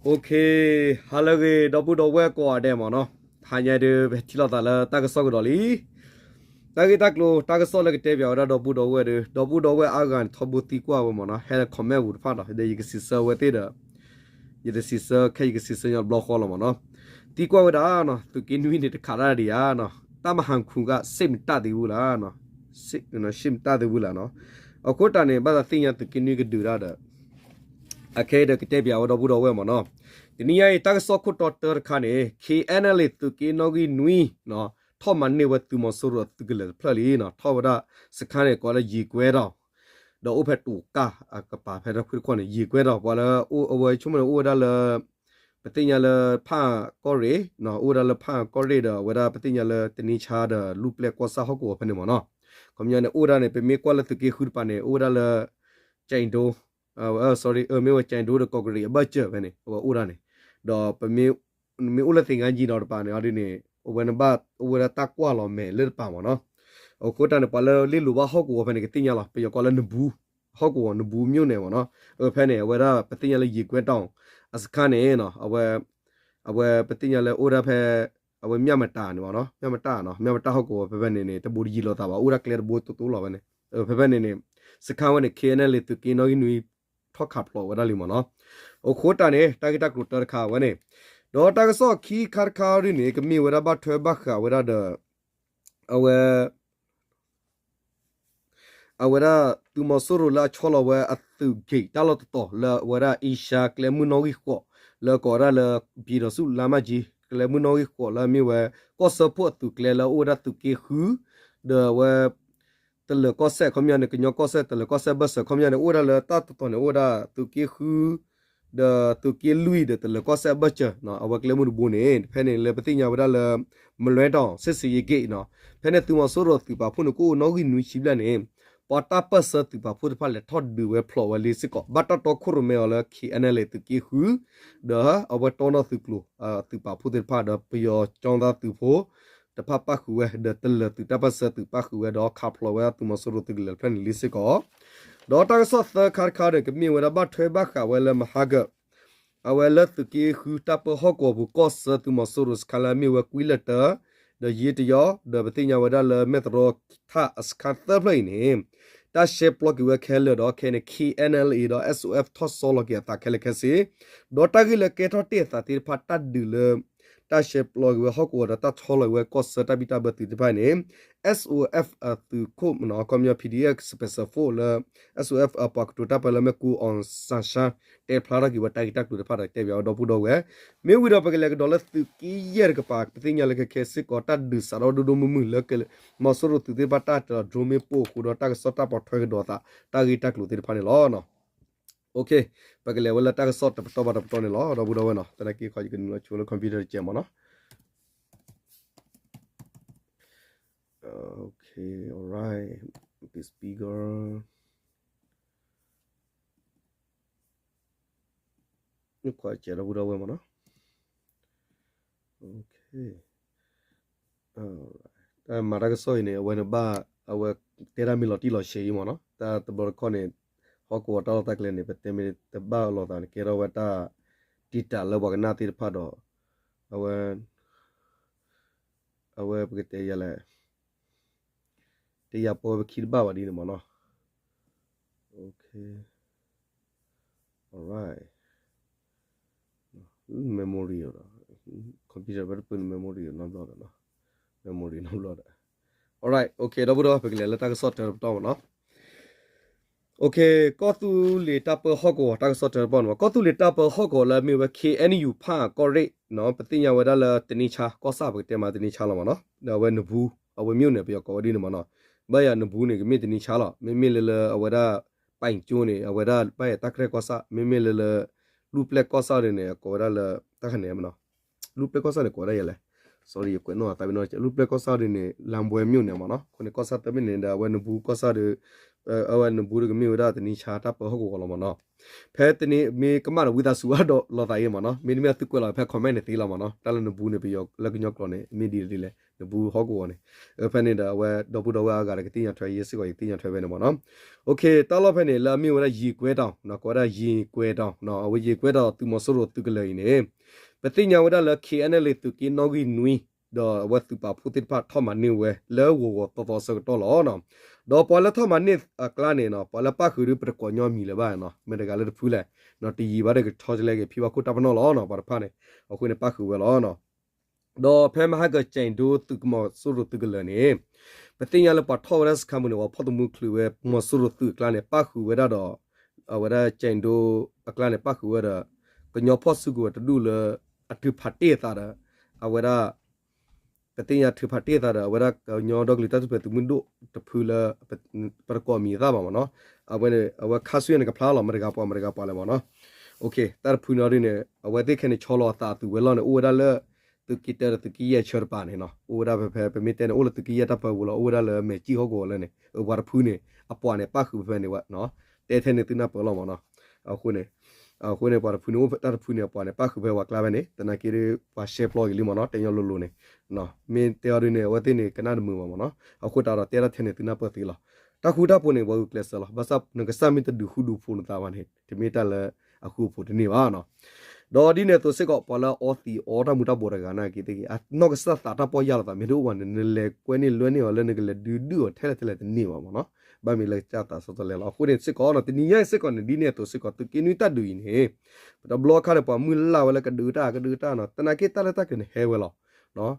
Okay, ဟါလၢအဂ့ၤ ဒီပုၢ်ဒီဝဲၢ်ကိးဂၤဒဲးမ့ၢ်နီၤ, ဟါညါဒုး ပထံၣ်လိာ်သးလၢတၢ်ကစီၣ်ကဒီးလံ. တၢ်ဂ့ၢ်တၢ်ကျိၤ တၢ်ကစီၣ်လၢကတဲပၠးဝဲဒၣ်ဒီပုၢ်ဒီဝဲၢ်ဒီး ဒီပုၢ်ဒီဝဲၢ်အါဂၤန့ၣ် ထီဘိသံကွၢ်ဝဲမ့ၢ်နီၤ, ဟဲလၢ comment ပူၤတဖၣ်ဒီး ဒီးယကစံးဆၢဝဲသ့ၣ်ဒီး ယတစံးဆၢခဲ ယကစံးဆၢညီတဘျီဃီလီၤမ့ၢ်နီၤ. သံကွၢ်ဝဲဒၣ်နီၤ သုးက့နွံန့ၣ် တခးတၢ်ဒံးဧါနီၤ, တပ်မဟာခုက စစ်မတပ်သေးဘူးလားနီၤ, စစ်မတပ်သေးဘူးလားနီၤ. အဃိတၢ်န့ၣ် ဘၣ်သးသ့ၣ်ညါသုးက့နွံကဒုးတၢ်ဒီး အခဲအံၤဒီးကတဲပၠးဝဲဒီပုၢ်ဒီဝဲၢ်မ့ၢ်နီၤ. တနံၤညါအံၤ တၢ်ကစီၣ်ခိၣ်တီတၢတခါန့ၣ် KNLA သုးက့နီၣ်ဂံၢ်နွံနီၤ ထီၣ်မၤန့ၢ်ဝဲသုးမီၤစိရိၤအသုးကလၢၤတဖျၢၣ်လံနီၤ, ထီၣ်ဝဲဒၣ်စခါန့ၣ် ကိးဝဲဒၣ်ယ့ၤကွဲတီၤ ဒီးအိၣ်ဖဲတိၤကၢ်အကပၤဖဲတၢ်ဖုတခီန့ၣ် ယ့ၤကွဲတီၤ ပှၤလၢအဝဲဆိကမိၣ်န့ၣ် အိၣ်ဝဲဒၣ်လၢ ပသ့ၣ်ညါလၢဖၣ်ကီၢ်ရ့ၣ်နီၤ, အိၣ်ဝဲဒၣ်လၢဖၣ်ကီၢ်ရ့ၣ်ဒီး အဝဲဒၣ်ပသ့ၣ်ညါလၢတနံၤဆါဒီး လူၢ်ပျဲၢ်ကီၢ်ဆၣ်ဟီၣ်ကဝီၤဖဲန့ၣ်မ့ၢ်နီၤ. ခီပညီန့ၣ် အိၣ်ဝဲဒၣ်န့ၣ် ပမ့ၢ်ကွၢ်လၢသုးက့ဃုတပၤန့ၣ် အိၣ်ဝဲဒၣ်လၢ ကၠဲးဒိ sorry မ့ၢ်ဝဲ ကၠဲးဒိ ဒီးကီးကရံးအဘၢၣ်စၢၤဖဲန့ၣ် အဝဲအိၣ်ဒၣ်န့ၣ်, ဒီးပမ့ၢ် နမ့ၢ်အိၣ်လၢသ့ၣ်ငါယံၤနီၤတပၤန့ၣ် အဒ်န့ၣ် အဝဲနဘၣ်အိၣ်ဝဲဒၣ်တၢ်ကွၢ်လီၤမဲာ်လၢတပၤမ့ၢ်နီၤ. အဃိတၢ်န့ၣ် ပှၤလၢလ့လိာ်ဘၣ်ဟီၣ်ကဝီၤဖဲန့ၣ် ကသ့ၣ်ညါလီၤ, ပယီၤကိးလၢနဘူး, ဟီၣ်ကဝီၤနဘူး မြို့နယ် မ့ၢ်နီၤ. အဖဲန့ၣ် အဝဲဒၣ်ပသ့ၣ်ညါလၢယ့ၤကွဲတီၤ အစခါန့ၣ်နီၤ, အဝဲ အဝဲပသ့ၣ်ညါလၢအိၣ်ဒၣ်ဖဲ အဝဲ မျမတၤ န့ၣ်မ့ၢ်နီၤ, မျမတၤနီၤ, မျမတၤဟီၣ်ကဝီၤဖဲဖဲန့ၣ်န့ၣ် တဘူးတယံၤလိာ်သးဘၣ်, အိၣ်ဒၣ်ကျဲတဘိတိတိလီၤဖဲန့ၣ်. ဖဲဖဲန့ၣ်န့ၣ် စခါဝဲန့ၣ် KNLA သုးက့နီၣ်ဂံၢ်နွံ ထီၣ်ခးဖျိးဝဲဒၣ်လံမ့ၢ်နီၤ. အဃိတၢ်န့ၣ် တၢ်ဂ့ၢ်တၢ်ကျိၤတၢတခါဝဲန့ၣ်, ဒီးတၢ်ကစီၣ်ခံခါတခါဒ်န့ၣ် ကမ့ၢ်ဝဲဒၣ်ဘၣ်ထွဲဘၣ်ဃးဝဲဒၣ်ဒီး အဝဲ အဝဲဒၣ်သုးမီၤစိရိၤလၢအဆီလီၤဝဲအသုးဂ့ၤတၢ်လီၢ်တတီၤ လၢအဝဲဒၣ်အ့ရှါကျဲမုၢ်နီၣ်ဂံၢ်ဃိး လၢကိးဝဲဒၣ်လၢ ပြည်ထောင်စုလမ်းမကြီး ကျဲမုၢ်နီၣ်ဂံၢ်ဃိး လၢအမ့ၢ်ဝဲ ကီၢ်စၢဖှိၣ်အသုးကျဲလၢအအိၣ်ဝဲဒၣ်သုးက့ဃု ဒီးအဝဲ တလၢၤကီၢ်စဲၣ် ခီပညီန့ၣ် ကညီကီၢ်စဲၣ် တလၢၤကီၢ်စဲၣ်ဘၢၣ်စၢၤ ခီပညီန့ၣ် အိၣ်ဝဲဒၣ်လၢတၢ်တတီၤန့ၣ် အိၣ်ဝဲဒၣ်သုးက့ဃု ဒီးသုးက့လွံၢ်ဒီးတလၢၤကီၢ်စဲၣ်အဘၢၣ်စၢၤ အဝဲကျဲမုၢ်တဘိန့ၣ် ဖဲန့ၣ်လၢပသ့ၣ်ညါဝဲဒၣ်လၢ မလွဲတောင် စစ်ဆင်ရေးဂိတ်နီၤ, ဖဲန့ၣ်သုးမီၤစိရိၤသုးပာ်ဖှိၣ်န့ၣ် ကအိၣ်နီၣ်ဂံၢ်နွံဆံဘျဲၣ်န့ၣ် ပှၤတၢ်ပၢၢ်ဆၢသုးပာ်ဖှိၣ်တဖၣ်လဲၤထီၣ်ဒုးဝဲဖျိးဝဲလံစ့ၢ်ကီး ဘၣ်တၢ်တီခိၣ်ရိၣ်မဲအီၤလၢ KNLA သုးက့ဃု ဒီးအဝဲတီနီၣ်သုးကျိၤ သုးပာ်ဖှိၣ်သ့ၣ်တဖၣ် ဒီးပယီၤကၠီသးသုးဖိ တဖၣ်ပၣ်ဃုာ်ဝဲ ဒီးတလၢၤသုးတၢ်ပၢၢ်ဆၢသုးပၣ်ဃုာ်ဝဲ ဒီးခးဖျိးဝဲသုးမီၤစိရိၤသုးကလၢၤတဖျၢၣ်န့ၣ်လံစ့ၢ်ကီး ဒီးတၢ်ကစီၣ်သၢခါတခါဒီး ကမ့ၢ်ဝဲဒၣ်ဘၣ်ထွဲဘၣ်ဃးဝဲလၢမဟါကၢၣ် အဝဲလၢသုးက့ဃုတၢ်ပၢဟီၣ်ကဝီၤပူၤ ကီၢ်ဆၢသုးမီၤစိရိၤစခါလၢအမ့ၢ်ဝဲကွံလၢၢ်တၢ ဒီးယ့တယီ ဒီးပသ့ၣ်ညါဝဲဒၣ်လၢမဲၢ်တရီထၣ်အစခါသၢဖျၢၣ်အံၤန့ၣ် တၢ်ရှဲပျီက့ၤဝဲခဲလၢာ်ဒီးခဲအံၤန့ၣ် KNLA ဒီး SOF ထီၣ်ဆီလီၤက့ၤအသးခဲလၢာ်ခဲဆ့ ဒီးတၢ်ဂ့ၢ်လၢကဲထီၣ်တ့ၢ်အသးသ့ၣ်တဖၣ် တၢ်ဒုးလၢ တၢ်ရှဲပျီက့ၤဝဲဟီၣ်ကဝီၤဒီးတၢ်ဆီလီၤက့ၤဝဲကီၢ်ဆၢတၢ်ဘံၣ်တၢ်ဘၢသုးသ့ၣ်တဖၣ်အံၤန့ၣ် SOF အသုးခိၣ်မ့ၢ်နီၤ ခီပညီ PDF Special Force လၢ SOF အပှၤကတိၤတၢ်ပၢလၢမ့ၢ် ကူအီၣ်စၣ်ရှါ တဲဖျါထီၣ်က့ၤဝဲတၢ်ဂ့ၢ်တၢ်ကျိၤတဖၣ်ဒီး တဲပၠးဝဲဒီပုၢ်ဒီဝဲၢ် မ့ၢ်ဝံၤဒီးပကလဲၤကဒီးလၢသုးက့ယဲၢ်တကပၤ ပသ့ၣ်ညါလၢခဲခဲစ့ၢ်ကီး တၢ်ဒုးစးထီၣ်ဒိၣ်ဒိၣ်မုၢ်မုၢ်လၢ မီၤစိရိၤသုးသ့ၣ်တဖၣ်တၢ်တလီၤ drone မ့ၣ်ပိၢ်အဃိဒီး တၢ်ကစီၣ်တၢ်ပိာ်ထွဲကဒီးအသး တၢ်ဂ့ၢ်တၢ်ကျိၤသ့ၣ်တဖၣ်န့ၣ်လီၤ. Okay, ပကလဲၤဝဲလၢတၢ်ကစီၣ်တပတီၢ်ဘၣ်တပတီၢ်န့ၣ်လီၤ ဒီပုၢ်ဒီဝဲၢ်နီၤ. သနာ်က့ခီ ယကနုာ်လီၤဆိလၢ computer တကဲးမ့ၢ်နီၤ. Okay, alright, this bigger. နခွါကဲးဒီပုၢ်ဒီဝဲၢ်မ့ၢ်နီၤ. Okay, alright, တၢ်မၤတၢ်ကစီၣ်အံၤန့ၣ် အဝဲန့ၣ်ဘၣ် အဝဲတဲတၢ်မ့ၢ်လီၤတံၢ်လီၤဆဲးအံၤမ့ၢ်နီၤ. တၢ်တဘျီတခီၣ်န့ၣ် ဟီၣ်ကဝီၤတၢ်လီၢ်တၢ်ကျဲန့ၣ် ပတဲမ့ၢ်တဘၣ်လိာ်သးန့ၣ် ကဲထီၣ်ဝဲတၢ်တံာ်တာ်လၢပှၤကနၣ်သ့ၣ်တဖၣ်ဒီး အဝဲ အဝဲပကတဲယၤလဲၣ် တယာ်ပီဝဲပခံတဘၣ်ဘၣ်ဒ်န့ၣ်မ့ၢ်နီၤ. Okay, alright, memory ဒီး computer ဝဲတပၢၢ်န့ၣ် memory နီတဘျီဒီး memory နီတဘျီဒီး alright, okay ဒီပုၢ်ဒီဝဲၢ် ပကလဲၤလၢတၢ်ကစီၣ်တၢတပတီၢ်မ့ၢ်နီၤ. Okay, ကီၢ်သူလ့ၤတၢ်ပၢဟီၣ်ကဝီၤ တၢ်ကစီၣ်တၢတပတီၢ်န့ၣ် ကီၢ်သူလ့ၤတၢ်ပၢဟီၣ်ကဝီၤလၢအမ့ၢ်ဝဲ KNU ဖၣ်ကီၢ်ရ့ၣ်နီၤ ပသ့ၣ်ညါဝဲဒၣ်လၢတနံၤဆါ ကီၢ်ဆၣ် ပကတဲမးတနံၤဆါလီၤမ့ၢ်နီၤ ဒီးအဝဲနဘူး အဝဲ မြို့နယ် ပယီၤကိးဝဲဒ်န့ၣ်မ့ၢ်နီၤ. ဘၣ်ယၤနဘူးန့ၣ် ကမ့ၢ်တနံၤဆါလီၤ. မ့မ့ၢ်လၢလၢအဝဲဒၣ် ပၣ်ကၠိန့ၣ် အဝဲဒၣ်ဘၣ်ယၤတၢ်ကရၢၢ်ကီၢ်ဆၣ် မ့မ့ၢ်လၢလၢ လူၢ်ပျဲၢ်ကီၢ်ဆၣ်ဒ်န့ၣ် အကိးဝဲဒၣ်လၢ တၢ်ခါန့ၣ်မ့ၢ်နီၤ လူၢ်ပျဲၢ်ကီၢ်ဆၣ်န့ၣ် ကိးဝဲဒၣ်ယဲလဲၣ်. Sorry ယကွဲးနီၣ်သးပ့ၤနီၣ် လူၢ်ပျဲၢ်ကီၢ်ဆၣ်ဒ်န့ၣ် လၢဝဲ မြို့နယ် မ့ၢ်နီၤ. အဃိန့ၣ် ကီၢ်ဆၣ်သၢဘ့ၣ်န့ၣ်ဒီး အဝဲနဘူးကီၢ်ဆၣ်ဒီး အဝဲနဘူးဒီးကမ့ၢ်ဝဲဒၣ်တနံၤဆါတၢ်ပၢဟီၣ်ကဝီၤလီၤမ့ၢ်နီၤ. ဖဲတနံၤမ့ၢ်ကမၣ်ဒီးဝံသးစူၤအါဒီးလိာ်သးအံၤမ့ၢ်နီၤ, မ့တမ့ၢ်သုကွဲးလီၤဖဲ comment န့ၣ်သ့လီၤမ့ၢ်နီၤ, တၢ်လၢနဘူးန့ၣ် ပယီၤလၢကညီကျိာ်န့ၣ် မ့ၢ်ဒ်လဲၣ်ဒ်လဲၣ် နဘူးဟီၣ်ကဝီၤန့ၣ်, ဖဲန့ၣ်ဒီး အဝဲဒီပုၢ်ဒီဝဲၢ်အဂၤဒီးကသ့ၣ်ညါထွဲ ယဲစ့ၢ်ကီးယသ့ၣ်ညါထွဲဖဲန့ၣ်မ့ၢ်နီၤ. တၢ်လီၢ်ဖဲန့ၣ် လၢအမ့ၢ်ဝဲဒၣ်ယ့ၤကွဲတီၤ, ကိးဝဲဒၣ်ယ့ၤကွဲတီၤ, အဝဲယ့ၤကွဲတီၤသုးမီၤစိရိၤသုးကလၢၤအံၤန့ၣ် ပသ့ၣ်ညါဝဲဒၣ်လၢ KNLA သုးက့နီၣ်ဂံၢ်နွံ ဒီးအဝဲသုးပာ်ဖှိၣ်သ့ၣ်တဖၣ်ထီၣ်မၤန့ၢ်ဝဲလၢဂီၤဂီၤသီသီဆၢကတီၢ်လီၤ. ဒီးပှၤလၢထီၣ်မၤန့ၢ်အကျါန့ၣ် ပှၤလၢပၣ်ဃုာ်ဒီး ပတကိးညီမံၤလၢၤဘၣ်နီၤ, မ့ၢ်တဂၤလၢတဖုလဲၣ်, တယံာ်ဘၣ်ဒီးကဆီတလဲက့ၤ ဖံဘၣ်ခိၣ်တၢ်ပနီၣ်လီၤနီၤ, ပှၤတဖၣ်န့ၣ် အဃိန့ၣ်ပၣ်ဃုာ်ဝဲလီၤ. ဒီးဖဲမဟါကၠဲးဒိသုးကမီၤစိရိၤသုးကလၢၤန့ၣ် ပသ့ၣ်ညါလၢပှၤထီၣ်ဝဲဒၣ်စခါပူၤန့ၣ် ပှၤဖီၣ်သမူချုးဝဲ မီၤစိရိၤသုးအကျါန့ၣ် ပၣ်ဃုာ်ဝဲဒၣ်ဒီး အဝဲဒၣ်ကၠဲးဒိအကျါန့ၣ် ပၣ်ဃုာ်ဝဲဒီး ကညီဖီၣ်စုကဝဲၤတဒူၣ်လၢ အထုးဖးတ့ၢ်အသးဒီး အဝဲဒၣ် ပသ့ၣ်ညါထုးဖးတ့ၢ်အသးဒီး အဝဲဒၣ်ကညီဒီကလုာ်တၢ်ထူၣ်ဖျဲးသုးမုၢ်ဒိၣ်တဖုလၢ ပတကိးမံၤအသၣ်ဘၣ်မ့ၢ်နီၤ, အဝဲန့ၣ် အဝဲခါဆူညါန့ၣ်ကဖျါလီၤ မတဂၤပှၤမတဂၤပှၤလဲၣ်မ့ၢ်နီၤ. တၢ်တဖုန့ၣ်ဒ်န့ၣ် အဝဲသ့ၣ်ခဲန့ၣ်ဆီလီၤအသးအသုးဝဲၤလီၢ်န့ၣ် အိၣ်ဝဲဒၣ်လၢ သုးက့တၢဒီးသုးက့ယဲၢ်ဆၢတပၤန့ၣ်နီၤ, အိၣ်ဝဲဒၣ်ဖဲဖဲ ပမ့ၢ်တဲန့ၣ် အိၣ်လၢသုးက့ယဲၢ်တၢ်ပၢပူၤလီၤ, အိၣ်ဝဲဒၣ်လၢမဲာ်ကံၣ်ဟီၣ်ကဝီၤလၢန့ၣ် ပှၤတဖုန့ၣ် အပှၤန့ၣ်ပၣ်ဃုာ်ဖဲဖဲန့ၣ်ဝဲ တဲထဲန့ၣ်သုနၢ်ပၢၢ်လီၤမ့ၢ်နီၤ. အဃိန့ၣ် အဃိန့ၣ် ပှၤတဖုန့ၣ် အိၣ်တၢ်တဖုန့ၣ် အပှၤန့ၣ် ပၣ်ဃုာ်ဖဲဝဲကျါဖဲန့ၣ် သနာ်က့ဒီး ပှၤရှဲပျီက့ၤလံမ့ၢ်နီၤ, တဲညီလိၤလိၤန့ၣ် မ့ၢ်တဲအီၤဒ်န့ၣ် အဝဲသ့ၣ်န့ၣ် ကနၣ်တမုာ်ဘၣ်မ့ၢ်နီၤ. အဃိသတးဒီး တဲဒၣ်ထဲန့ၣ် သုနၢ်ပၢၢ်သ့လီၤ. တၢ်ဃူတၢ်ဖိးန့ၣ် ပှၤဂုာ်ကျဲးစၢးလီၤ. ဘၣ်ဆၣ် နကစၢ်မ့ၢ်တဒုးဃူဒုးဖိးနသးဘၣ်န့ၣ် တမ့ၢ်တၢ်လၢအဃူအဖိးတန့ၢ်ဘၣ်နီၤ. ဒီးဒ်န့ၣ်အသိးစ့ၢ်ကီး ပှၤလၢအအီသံးအီတၢ်မူၤတၢ်ဘှီးတဂၤနာ်က့သ့ၣ်ဂ့ၤ အနီၢ်ကစၢ်သးတၢ်ပီၢ်ယၢ်လီၤသး မ့ၢ်တအိၣ်ဘၣ်န့ၣ် နလဲၤကွဲန့ၢ်လွဲန့ၢ်အီၤလၢ နကလဲၤဒုးဒုးအီၤထဲလဲၣ်ထဲလဲၣ်တန့ၢ်ဘၣ်မ့ၢ်နီၤ. ဘၣ်မ့ၢ်လၢကစၢ်သးဆီတလဲလီၤ. အဃိန့ၣ်စ့ၢ်ကီးနီၤ တနံၤညါအံၤစ့ၢ်ကီးန့ၣ် ဒ်န့ၣ်အသိးစ့ၢ်ကီး သုးက့နွံတၢ်ဒုးအံၤန့ၣ် ပတဘျီခါဒီး ပှၤမုၢ်လၢ်ဝဲလၢကဒုးတၢ် ကဒုးတၢ်နီၤ သနာ်က့တၢ်လၢတၢ်ကန့ၣ်ဟဲဝဲလီၤ.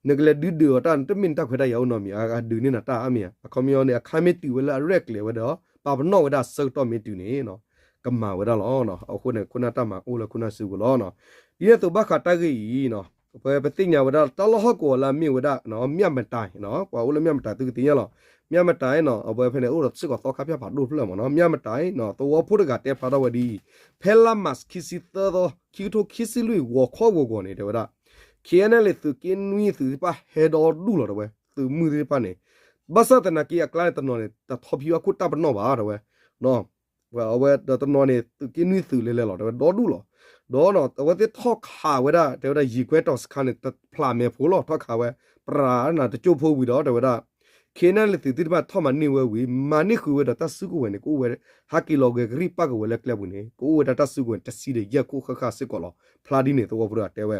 နကလဲၤဒုးဒုးအီၤတၢ် တမ့ၢ်နတၢ်ခွဲးတၢ်ယာ်အိၣ်နီတမံၤ အဒုးန့ၢ်နၤတၢ်အါမံၤဧါ. အခီပညီန့ၣ် အခါမ့ၢ်တုၤဝဲလၢအရဲၣ်ကျဲၤဝဲဒီး ပာ်ပနီၣ်ဝဲဒၣ်ဆၢကတီၢ်မ့ၢ်တုၤန့ၣ် ကမၤဝဲဒၣ်လီၤ. အဃိန့ၣ် ခိၣ်နၢ်တၢ်မၤအိၣ်လၢခိၣ်နၢ်စုပူၤလီၤ. ဒ်န့ၣ်အသိးဘၣ်ဃးတၢ်ဂ့ၢ်အံၤ ပပသ့ၣ်ညါဝဲဒၣ် တၢ်လီၢ်ဟီၣ်ကဝီၤလၢအမ့ၢ်ဝဲဒၣ် မျၢ်မတၤ ပှၤအိၣ်လၢမျၢ်မတၤသုကသ့ၣ်ညါလီၤ. မျၢ်မတၤနီၤ အဝဲဖဲန့ၣ် အိၣ်ဒီးစ့ၢ်ကီးသီခါဖၠၣ်ဖးဒိၣ်ဖျၢၣ်မ့ၢ်နီၤ. မျၢ်မတၤနီၤ သဝီဖိတဂၤတဲဖျါထီၣ်ဝဲဒ်အံၤ ဖဲလါမးခံဆံသၢသီ ခံကထိခံဆံလွံၢ် ဂီၤခီဂီၤဂီၤန့ၣ် တဲဝဲဒၣ် KNLA သုးက့နွံသုးသ့ၣ်တဖၣ်ဟဲဒီဒူၣ်လီၤ တဲဝဲ သုးမုၢ်သ့ၣ်တဖၣ်န့ၣ် ဘၣ်ဆၣ်သနာ်က့အကျါန့ၣ် တနီၤန့ၣ် တထီၣ်ဖံးဘၣ်ခိၣ်တၢ်ပနီၣ်ဘၣ် တဲဝဲ အဝဲဒီးတနီၤန့ၣ် သုးက့နွံသုးလဲၤလဲၤလီၤ တဲဝဲ ဒီဒူၣ်လီၤ. ဒီးအဝဲသ့ၣ်ထီၣ်ခးဝဲဒၣ် တဲဝဲဒၣ် ယံၤကွဲတီၤစခါန့ၣ် တဖျးမဲာ်ဖိလီၤ ထီၣ်ခးဝဲ ပြးနၤတကၠိၢ်ဖိဝံၤဒီး တဲဝဲဒၣ် KNLA သုးသ့ၣ်တဖၣ်ထီၣ်မၤန့ၢ်ဝဲဝံၤ မၤန့ၢ်ဃုာ်ဝဲဒီးတၢ်စုကဝဲၤန့ၣ် ကအိၣ်ဝဲ ဟးက့ၤလီၤဂဲၤကရံၣ်ပာ်ကဝဲၤလၢကျဲပူၤန့ၣ် ကအိၣ်ဝဲဒၣ်တၢ်စုကဝဲၤတဆံဒီးယဲၢ်ခိၣ်ဃၣ်ဃၣ်စ့ၢ်ကီးလီၤ. ဖျါဒ်န့ၣ် သဝီဖိတဂၤတဲဝဲ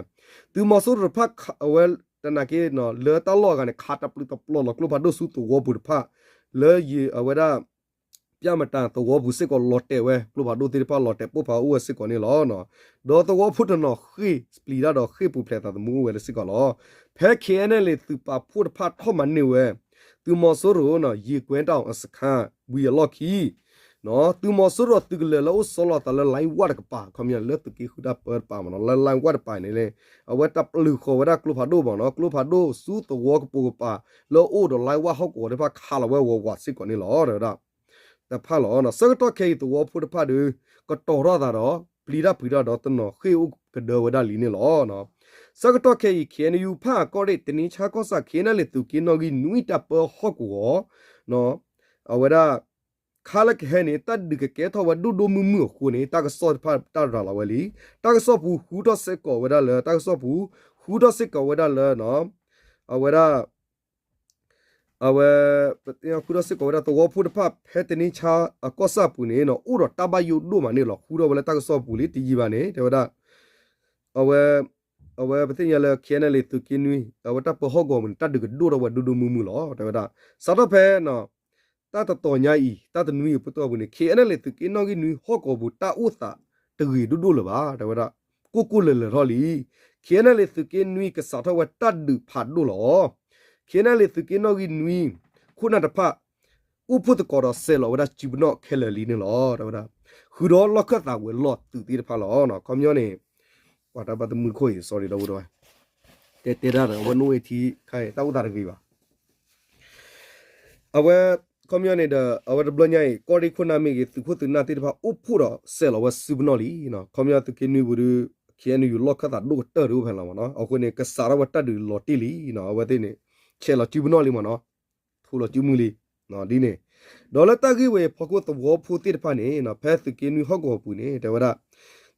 သုးမီၤစိရိၤတဖၣ်အဝဲ တနာ်က့ လၢတၢ်လီၢ်အဂၤန့ၣ် ခးတပျုာ်တပျီၤလီၤ ကျိဖးဒိၣ်ဆူသဝီပူၤတဖၣ် လၢယံၤအဝဲဒၣ် ပျၢ်မတၤသဝီပူၤစ့ၢ်ကီးလီၤတဲာ်ဝဲ ကျိဖးဒိၣ်သ့ၣ်တဖၣ်လီၤတဲာ်ပိၢ်ဖးအိၣ်ဝဲစ့ၢ်ကီးန့ၣ်လီၤ. ဒီးသဝီဖိတနီၤဃ့ၢ်ပျံၤတၢ်ဒီးဃ့ၢ်ပူၤဖျဲးသးသမူအိၣ်ဝဲလၢစ့ၢ်ကီးလီၤ. ဖဲ KNLA သုးပာ်ဖှိၣ်တဖၣ်ထီၣ်မၤန့ၢ်ဝဲ သုးမီၤစိရိၤ ယံၤကွဲတီၤအစခါ ဝံၤအလီၢ်ခံ သုးမီၤစိရိၤသုးကလၢၤလၢအိၣ်ဆီလီၤသးလၢ လိုင်းဝၣ် တကပၤ ခီပညီလၢသုးက့ဃုတၢ်ပၢတပၤမ့ၢ်နီၤ လၢ လိုင်းဝၣ် တပၤန့ၣ် အဝဲတၢ်ပျုၤဃီၤဝဲဒၣ်ကျိဖးဒိၣ်မ့ၢ်နီၤ ကျိဖးဒိၣ်ဆူသဝီကပိာ်ကပၤ လၢအိၣ်ဒီး လိုင်းဝၣ် ဟီၣ်ကဝီၤသ့ၣ်တဖၣ်ခးလီၤဝဲဝးဝးစ့ၢ်ကီးန့ၣ်လီၤ တဲဝဲဒၣ် တဖၣ်လီၤ. ဆၢကတီၢ်ခဲအံၤသဝီဖိတဖၣ်ဒီး ကတီၤထီၣ်သးဒီး ပျံၤတၢ်ပျံၤတၢ်ဒီးတနီၤဃ့ၢ်အိၣ်ကဒၢဝဲဒၣ်လံန့ၣ်လီၤ. ဆၢကတီၢ်ခဲအံၤ KNU ဖၣ်အကီၢ်ရ့ၣ် တနံၤဆါကီၢ်ဆၣ် KNLA သုးက့နီၣ်ဂံၢ်နွံတၢ်ပၢဟီၣ်ကဝီၤ အဝဲဒၣ် ခါလၢကဟဲန့ၣ် တၢ်ဒုးကကဲထီၣ်ဝဲဒိၣ်ဒိၣ်မုၢ်မုၢ်အဃိန့ၣ် တၢ်ကစီၣ်တဖၣ်တၢ်ရၤလီၤဝဲလံ. တၢ်ကစီၣ်ပူၤဃုထီၣ်စ့ၢ်ကီးဝဲဒၣ်လၢ တၢ်ကစီၣ်ပူၤ ဃုထီၣ်စ့ၢ်ကီးဝဲဒၣ်လၢ အဝဲဒၣ် အဝဲ ဃုထီၣ်စ့ၢ်ကီးဝဲဒၣ်သဝီဖိတဖၣ် ဖဲတနံၤဆါအကီၢ်ဆၣ်ပူၤန့ၣ် အိၣ်ဒီးတၢ်ဘၣ်ယိၣ်ဒိၣ်မးန့ၣ်လီၤ. ဃုထီၣ်ဝဲလၢတၢ်ကစီၣ်ပူၤလံ တယံာ်ဘၣ်န့ၣ် တဲဝဲဒၣ် အဝဲ အဝဲပသ့ၣ်ညါလၢ KNLA သုးက့နွံ အဝဲတၢ်ပၢဟီၣ်ကဝီၤပူၤန့ၣ် တၢ်ဒုးကဒိၣ်ထီၣ်ဝဲဒိၣ်ဒိၣ်မုၢ်မုၢ်လီၤ တဲဝဲဒၣ်. စးထီၣ်ဖဲ တၢ်တတီၤညါအံၤ တၢ်တနွံအပတီၢ်ပူၤန့ၣ် KNLA သုးက့နီၣ်ဂံၢ်နွံဟီၣ်ကဝီၤပူၤ တၢ်အိၣ်သးတဂ့ၤဒိၣ်ဒိၣ်လၢၤဘၣ် တဲဝဲဒၣ်. ကိၢ်ကိၢ်လၢၤလၢၤထီၣ်လံ. KNLA သုးက့နွံကစးထီၣ်ဝဲတၢ်ဒုးဖးဒိၣ်လီၤ. KNLA သုးက့နီၣ်ဂံၢ်နွံ ခိၣ်နၢ်တဖၣ် အိၣ်ဖှိၣ်သကိးဒီးစဲးလီၤဝဲဒၣ်စုပနီၣ်ခဲလၢာ်လံန့ၣ်လီၤ တဲဝဲဒၣ်. ဃုာ်ဒီးလီၢ်ခၢၣ်သးဝဲၤလီၢ်သုးသ့ၣ်တဖၣ်လီၤ. ခီပညီန့ၣ် ပှၤတၢ်ဘၣ်သမုၣ်ခိၣ်အံၤ sorry ဒီပုၢ်ဒီဝဲၢ် တဲတဲဒၣ်ဒီး အဝဲနိၣ်ဝဲထံခါအံၤ တၢ်အိၣ်သးတဂ့ၤဘၣ်. အဝဲ ခီပညီန့ၣ်ဒီး အဝဲတဘျီညါအံၤ ကီၢ်ရ့ၣ်ခိၣ်နၢ်မ့ၢ်ဂ့ၤ သုးခိၣ်သုးနၢ်သ့ၣ်တဖၣ်အိၣ်ဖှိၣ်ဒီးစဲးလီၤဝဲစုပနီၣ်လံ. ခီပညီသုးက့နွံပူၤဒီး KNU လီၢ်ခၢၣ်သးဒိၣ်ကတၢၢ်တအိၣ်ဖဲလီၤမ့ၢ်နီၤ. အဃိန့ၣ် ကစးထီၣ်ဝဲတၢ်ဒုးလီၤတံၢ်လံနီၤ. အဝဲသ့ၣ်န့ၣ် ဆဲးလီၤစုပနီၣ်လံမ့ၢ်နီၤ. ထူလီၤစုမုၢ်လံ ဒ်န့ၣ်. ဒီးလၢတၢ်ဂ့ၢ်ဝဲအံၤအဖီခိၣ်သဝီဖိသ့ၣ်တဖၣ်န့ၣ် ဖဲသုးက့နွံဟီၣ်ကဝီၤပူၤန့ၣ် တဲဝဲဒၣ်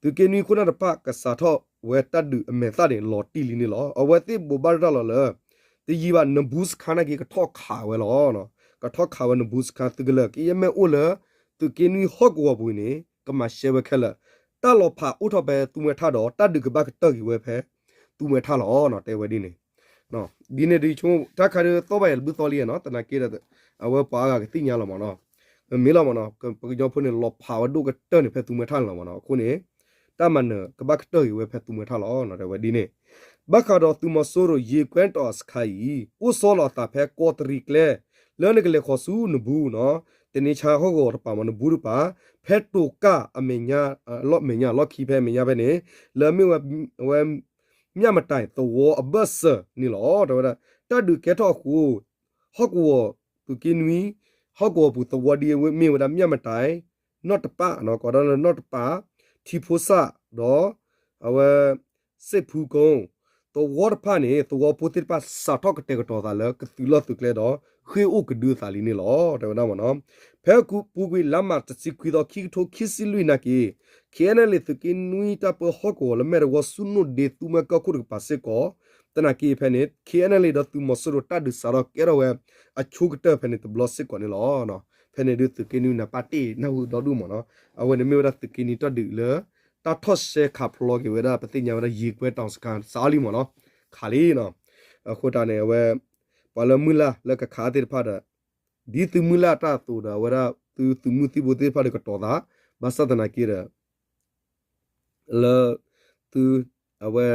သုးက့နွံခိၣ်နၢ်တဖၣ်ကစးထီၣ်ဝဲတၢ်ဒုးအမဲာ်သၣ်န့ၣ် လီၤတံၢ်လံန့ၣ်လီၤ. အဝဲသ့ၣ်ဘိးဘၣ်ရၤလီၤလၢ တယံာ်ဘၣ် နဘူးစခါနာ်က့ကထီၣ်ခးဝဲလီၤ. ကထီၣ်ခးဝဲနဘူးစခါ သုးကလၢၤ ကယဲၢ်မ့ၣ်အူလၢ သုးက့နွံဟီၣ်ကဝီၤပူၤန့ၣ် ကမၤရှဲဝဲခဲလၢာ်, တၢ်လီၤဖးအိၣ်ထီၣ်ဖဲသူမှဲထၣ်ဒီး တၢ်ဒုးကဘၣ်ကတၢၢ်က့ၤဝဲဖဲ သူမှဲထၣ်လီၤ တဲဝဲဒ်န့ၣ် ဒ်န့ၣ်ဒီး တၢ်ခါဒီးသီၣ်ဘၣ်ယၤတဘျုးသီလံနီၤ သနာ်က့ဒီး အဝဲပှၤအါဂၤကသ့ၣ်ညါလီၤမ့ၢ်နီၤ, မ့ၢ်လီၤမ့ၢ်နီၤ ပကညီဖိန့ၣ် လီၤဖးဝဲဒိၣ်ကတၢၢ်န့ၣ် ဖဲသူမှဲထၣ်န့ၣ်လီၤမ့ၢ်နီၤ. အဃိန့ၣ် တၢ်မၤနၢၤကဘၣ်ကတၢၢ်က့ၤဝဲဖဲသူမှဲထၣ်လီၤ တဲဝဲဒ်န့ၣ်. ဘၣ်ဃးဒီးသုးမီၤစိရိၤ ယ့ၤကွဲတီၢ်စခါအံၤ အိၣ်ဆီလီၤအသးဖဲကီးတရံးကျဲ လၢနကလဲၤဃီၤဆူနဘူးနီၤ တနံၤဆါဟီၣ်ကဝီၤတပၤမ့ၢ် နဘူးတပၤ ဖဲတိၤကၢ်အမဲာ်ညါ အလီၢ်မဲာ်ညါ လီၢ်ခံဖဲအမဲာ်ညါဖဲန့ၣ် လၢအမ့ၢ်ဝဲ ဝဲ မျၢ်မတၤသဝီအဘၢၣ်စၢၤန့ၣ်လီၤ. တဲဝဲဒၣ် တၢ်ဒုးကဲထီၣ်အဃိ ဟီၣ်ကဝီၤသုးက့နွံ ဟီၣ်ကဝီၤပူၤသဝီဒ်အမ့ၢ်ဝဲဒၣ် မျၢ်မတၤ နီၢ်တပၣ် ကိးဒၣ်လၢနီၢ်တပၣ် ထံဖိစၣ် ဒီး အဝဲ စ့ၣ်ဖူကိ သဝီတဖၣ်န့ၣ် သဝီဖိသ့ၣ်တဖၣ်စးထီၣ်ကတဲာ်ကတီၤသးလၢကသုးလီၢ်သုးကျဲဒီး ဃ့ၢ်အိၣ်ကဒုအသးလံန့ၣ်လီၤ တဲဝဲဒၣ်မ့ၢ်နီၤ. ဖဲပူၤကွံာ်လါမးတဆံခွံသီ ခံကထိခံဆံလွံၢ်နာ်က့ KNLA သုးက့နွံတၢ်ပၢဟီၣ်ကဝီၤလၢမဲာ်တဝီ ဆူၣ်နိၣ်ဒ့ သူမှဲကီၢ်ခိၣ်တကပၤစ့ၢ်ကီး သနာ်က့ဖဲန့ၣ် KNLA ဒီးသုးမီၤစိရိၤတၢ်ဒုးစးထီၣ်ကဲထီၣ်ဝဲ အဆိကတၢၢ်ဖဲန့ၣ်တဘျီစ့ၢ်ကီးန့ၣ်လီၤ. ဖဲန့ၣ်ဒုးသုးက့နွံနၢ်ပၢၢ်တ့ၢ်နၢ်ဟူဒီဒူၣ်မ့ၢ်နီၤ. အဝဲန့ၣ်မ့ၢ်ဝဲဒၣ်သုးက့နွံတၢ်ဒုးလၢ တၢ်ထီၣ်ရှဲခးဖျိက့ၤဝဲဒၣ် ပသ့ၣ်ညါဝဲဒၣ် ယ့ၤကွဲတီၢ်စခါ စးအီလံမ့ၢ်နီၤ. ခးလံနီၤ. အဃိတၢ်န့ၣ် အဝဲ ပှၤလၢမုၢ်လၢ်လၢကခးသ့ၣ်တဖၣ်ဒီး ဒ်သုမုၢ်လၢ်တၢ်အသိးဒီး အဝဲဒၣ်သုသုးမုၢ်သံၣ်ဘိသ့ၣ်တဖၣ်ဒီးကတီၤသး ဘၣ်ဆၣ်သနာ်က့ဒီး လၢ သု အဝဲ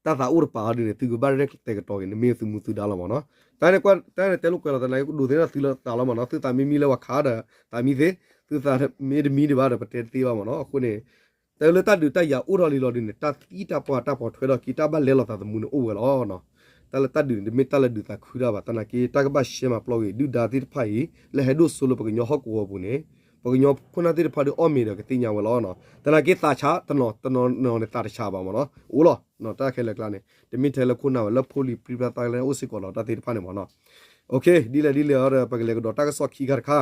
တၢ်သးအိၣ်တပာ်အီၤဒ်န့ၣ် သုကဘၣ်ရဲၣ်ကျဲၤတဲာ်ကတီၤက့ၤ နမ့ၢ်သုမူသုဒါလီၤမ့ၢ်နီၤ. တၢ်န့ၣ်ကွၢ် တၢ်န့ၣ်တဲလိာ်ကွဲလီၤသနာ်က့ ကဒိးသန့ၤသုလၢသးလီၤမ့ၢ်နီၤ. သုသးမံမံလၢပှၤခးဒီး သးမံသ့, သုသးမ့ၢ်တမံဒံးဘၣ်ဒီး ပတဲတသ့ဘၣ်မ့ၢ်နီၤ. အဃိန့ၣ် တၢ်လၢတၢ်ဒုးတၢ်ယၤအိၣ်ထီၣ်လံလီၤဒ်န့ၣ် တၢ်သံတၢ်ပှၢ်တၢ်ပိာ်ထွဲထီၣ်ခံ တၢ်ဘၣ်လဲလိာ်သးသမူန့ၣ်အိၣ်ဝဲလီၤ. တၢ်လၢတၢ်ဒုးန့ၣ် တမ့ၢ်တၢ်လၢဒုးသးခုတၢ်ဘၣ်. သနာ်က့ တၢ်ကဘၣ်ရှဲမၤပျီက့ၤ ဒုၣ်ဒါသ့ၣ်တဖၣ်အံၤ လၢဟဲဒိၣ်စိလၢပကညီဟီၣ်ကဝီၤပူၤန့ၣ် ပကညီခိၣ်နၢ်သ့ၣ်တဖၣ်ဒီးအီၣ်မ့ၤဒီးကသ့ၣ်ညါဝဲလီၤ. သနာ်က့သးဆး တနီၤတနီၤန့ၣ်သးတဆးဘၣ်မ့ၢ်နီၤ. အိၣ်လီၤ တၢ်ခဲလၢာ်ကျါန့ၣ် တမ့ၢ်ထဲလၢခိၣ်နၢ်ဝဲ လၢဖိလံၤပြံပြါသၣ်ကျါန့ၣ် အိၣ်စ့ၢ်ကီးလီၤ တၢ်သ့ၣ်တဖၣ်န့ၣ်မ့ၢ်နီၤ. ဒ်လဲၣ်ဒ်လဲၣ်အီၤဒီး ပကလဲၤကဒီးတၢ်ကစီၣ်ခံခါတခါ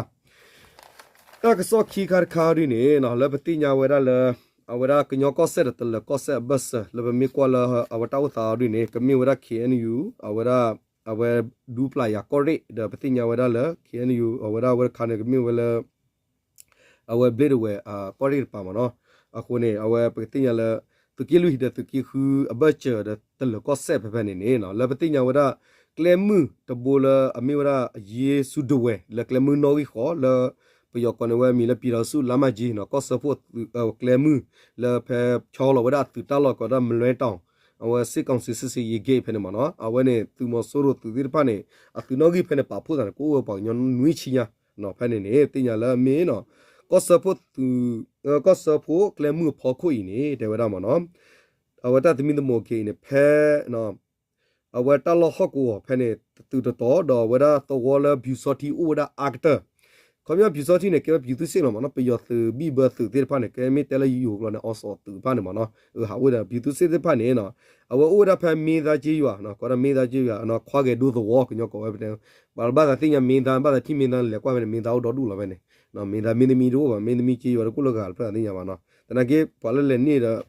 တၢ်ကစီၣ်ခံခါတခါဒ်န့ၣ် လၢပသ့ၣ်ညါဝဲဒၣ်လၢ အဝဲဒၣ်ကညီကီၢ်စဲၣ်ဒီးတလၢၤကီၢ်စဲၣ်အဘၢၣ်စၢၤ လၢပမ့ၢ်ကွၢ်လၢအဝဲတၢ်အိၣ်သးအီၤဒ်န့ၣ် ကမ့ၢ်ဝဲဒၣ် KNU အဝဲဒၣ် အဝဲဒူပျၢ်ယၤကီၢ်ရ့ၣ် ဒီးပသ့ၣ်ညါဝဲဒၣ်လၢ KNU အဝဲဒၣ်အဝဲတခါန့ၣ် ကမ့ၢ်ဝဲလၢ အဝဲဘျ့ဒဝဲၢ် ကီၢ်ရ့ၣ်တပၤမ့ၢ်နီၤ. အဃိန့ၣ် အဝဲပကသ့ၣ်ညါလၢ သုးက့လွံၢ်ဒီးသုးက့ဃုအဘၢၣ်စၢၤဒီးတလၢၤကီၢ်စဲၣ်ဖဲဖဲန့ၣ်န့ၣ် လၢပသ့ၣ်ညါဝဲဒၣ် ကျဲမုၢ်တဘိလၢအမ့ၢ်ဝဲဒၣ် ယ့ၣ်ၡူးဒဝဲၢ် လၢကျဲမုၢ်နီၣ်ဂံၢ်ဃီ လၢပယီၤကိးန့ၢ်ဝဲအမံၤလၢ ပြည်ထောင်စုလမ်းမကြီးနီၤ ကီၢ်စၢဖှိၣ် ကျဲမုၢ် လၢဖဲဆီလီၤဝဲဒၣ်အသုးတၢ်လီၢ်ကိးဒၣ် မလွဲတောင် အဝဲ စစ်ကောင်စီစစ်ဆင်ရေးဂိတ် ဖဲန့ၣ်မ့ၢ်နီၤ. အဝဲန့ၣ် သုးမီၤစိရိၤသုးသ့ၣ်တဖၣ်န့ၣ် အသုးနီၣ်ဂံၢ်ဖဲန့ၣ် ပာ်ဖှိၣ်သးန့ၣ် ကအိၣ်ဝဲပှၤကညီနွံဆံညါ ဖဲန့ၣ်န့ၣ် သ့ၣ်ညါလၢအမ့ၢ်နီၤ ကီၢ်စၢဖှိၣ်သုး ကီၢ်စၢဖှိၣ်ကျဲမုၢ်အဖီခိၣ်အံၤန့ၣ် တဲဝဲဒၣ်မ့ၢ်နီၤ အဝဲတၢ်သမံသမိးက့ၤအံၤန့ၣ် ဖဲ အဝဲတၢ်လီၢ်ဟီၣ်ကဝီၤဖဲန့ၣ် သုးတတီၤ ဒီးအဝဲဒၣ်သဝီလၢ ပျူစောထီး အိၣ်ဝဲဒၣ်အါကတၢၢ် ခီပညီ ပျူစောထီး န့ၣ် ကဲဝဲ ပြည်သူ့စစ် လီၤမ့ၢ်နီၤ. ပယီၤသုးဘံၣ်ဘၢသုးသ့ၣ်တဖၣ်န့ၣ် ကဲမ့ၢ်တဲလၢယိၤကျိာ်န့ၣ် အီစီၣ်သုးတဖၣ်န့ၣ်မ့ၢ်နီၤ ဟးအိၣ်ဝဲဒၣ် ပြည်သူ့စစ် သ့ၣ်တဖၣ်န့ၣ် အဝဲအိၣ်ဝဲဒၣ်ဖဲ မင်းသားကျေးရွာ ကိးဒၣ် မင်းသားကျေးရွာ ခွါဂဲၤဒိသဝီ ကညီကိးဝဲပတဲ ပှၤဘၣ်သးသ့ၣ်ညါ မင်းသား ဘၣ်သးထံၣ် မင်းသား လဲၤကွၢ်ဖဲန့ၣ် မင်းသား အိၣ်ဒီဒူၣ်လီၤဖဲန့ၣ် မင်းသား မင်းသမီး တအိၣ်ဘၣ် မင်းသမီး ကျေးရွာ တကိၣ်လၢဂၤတဖျၢၣ်သ့ၣ်ညါဘၣ်နီၤ. သနာ်က့ ပှၤလၢလဲၤန့ၢ်ဒီး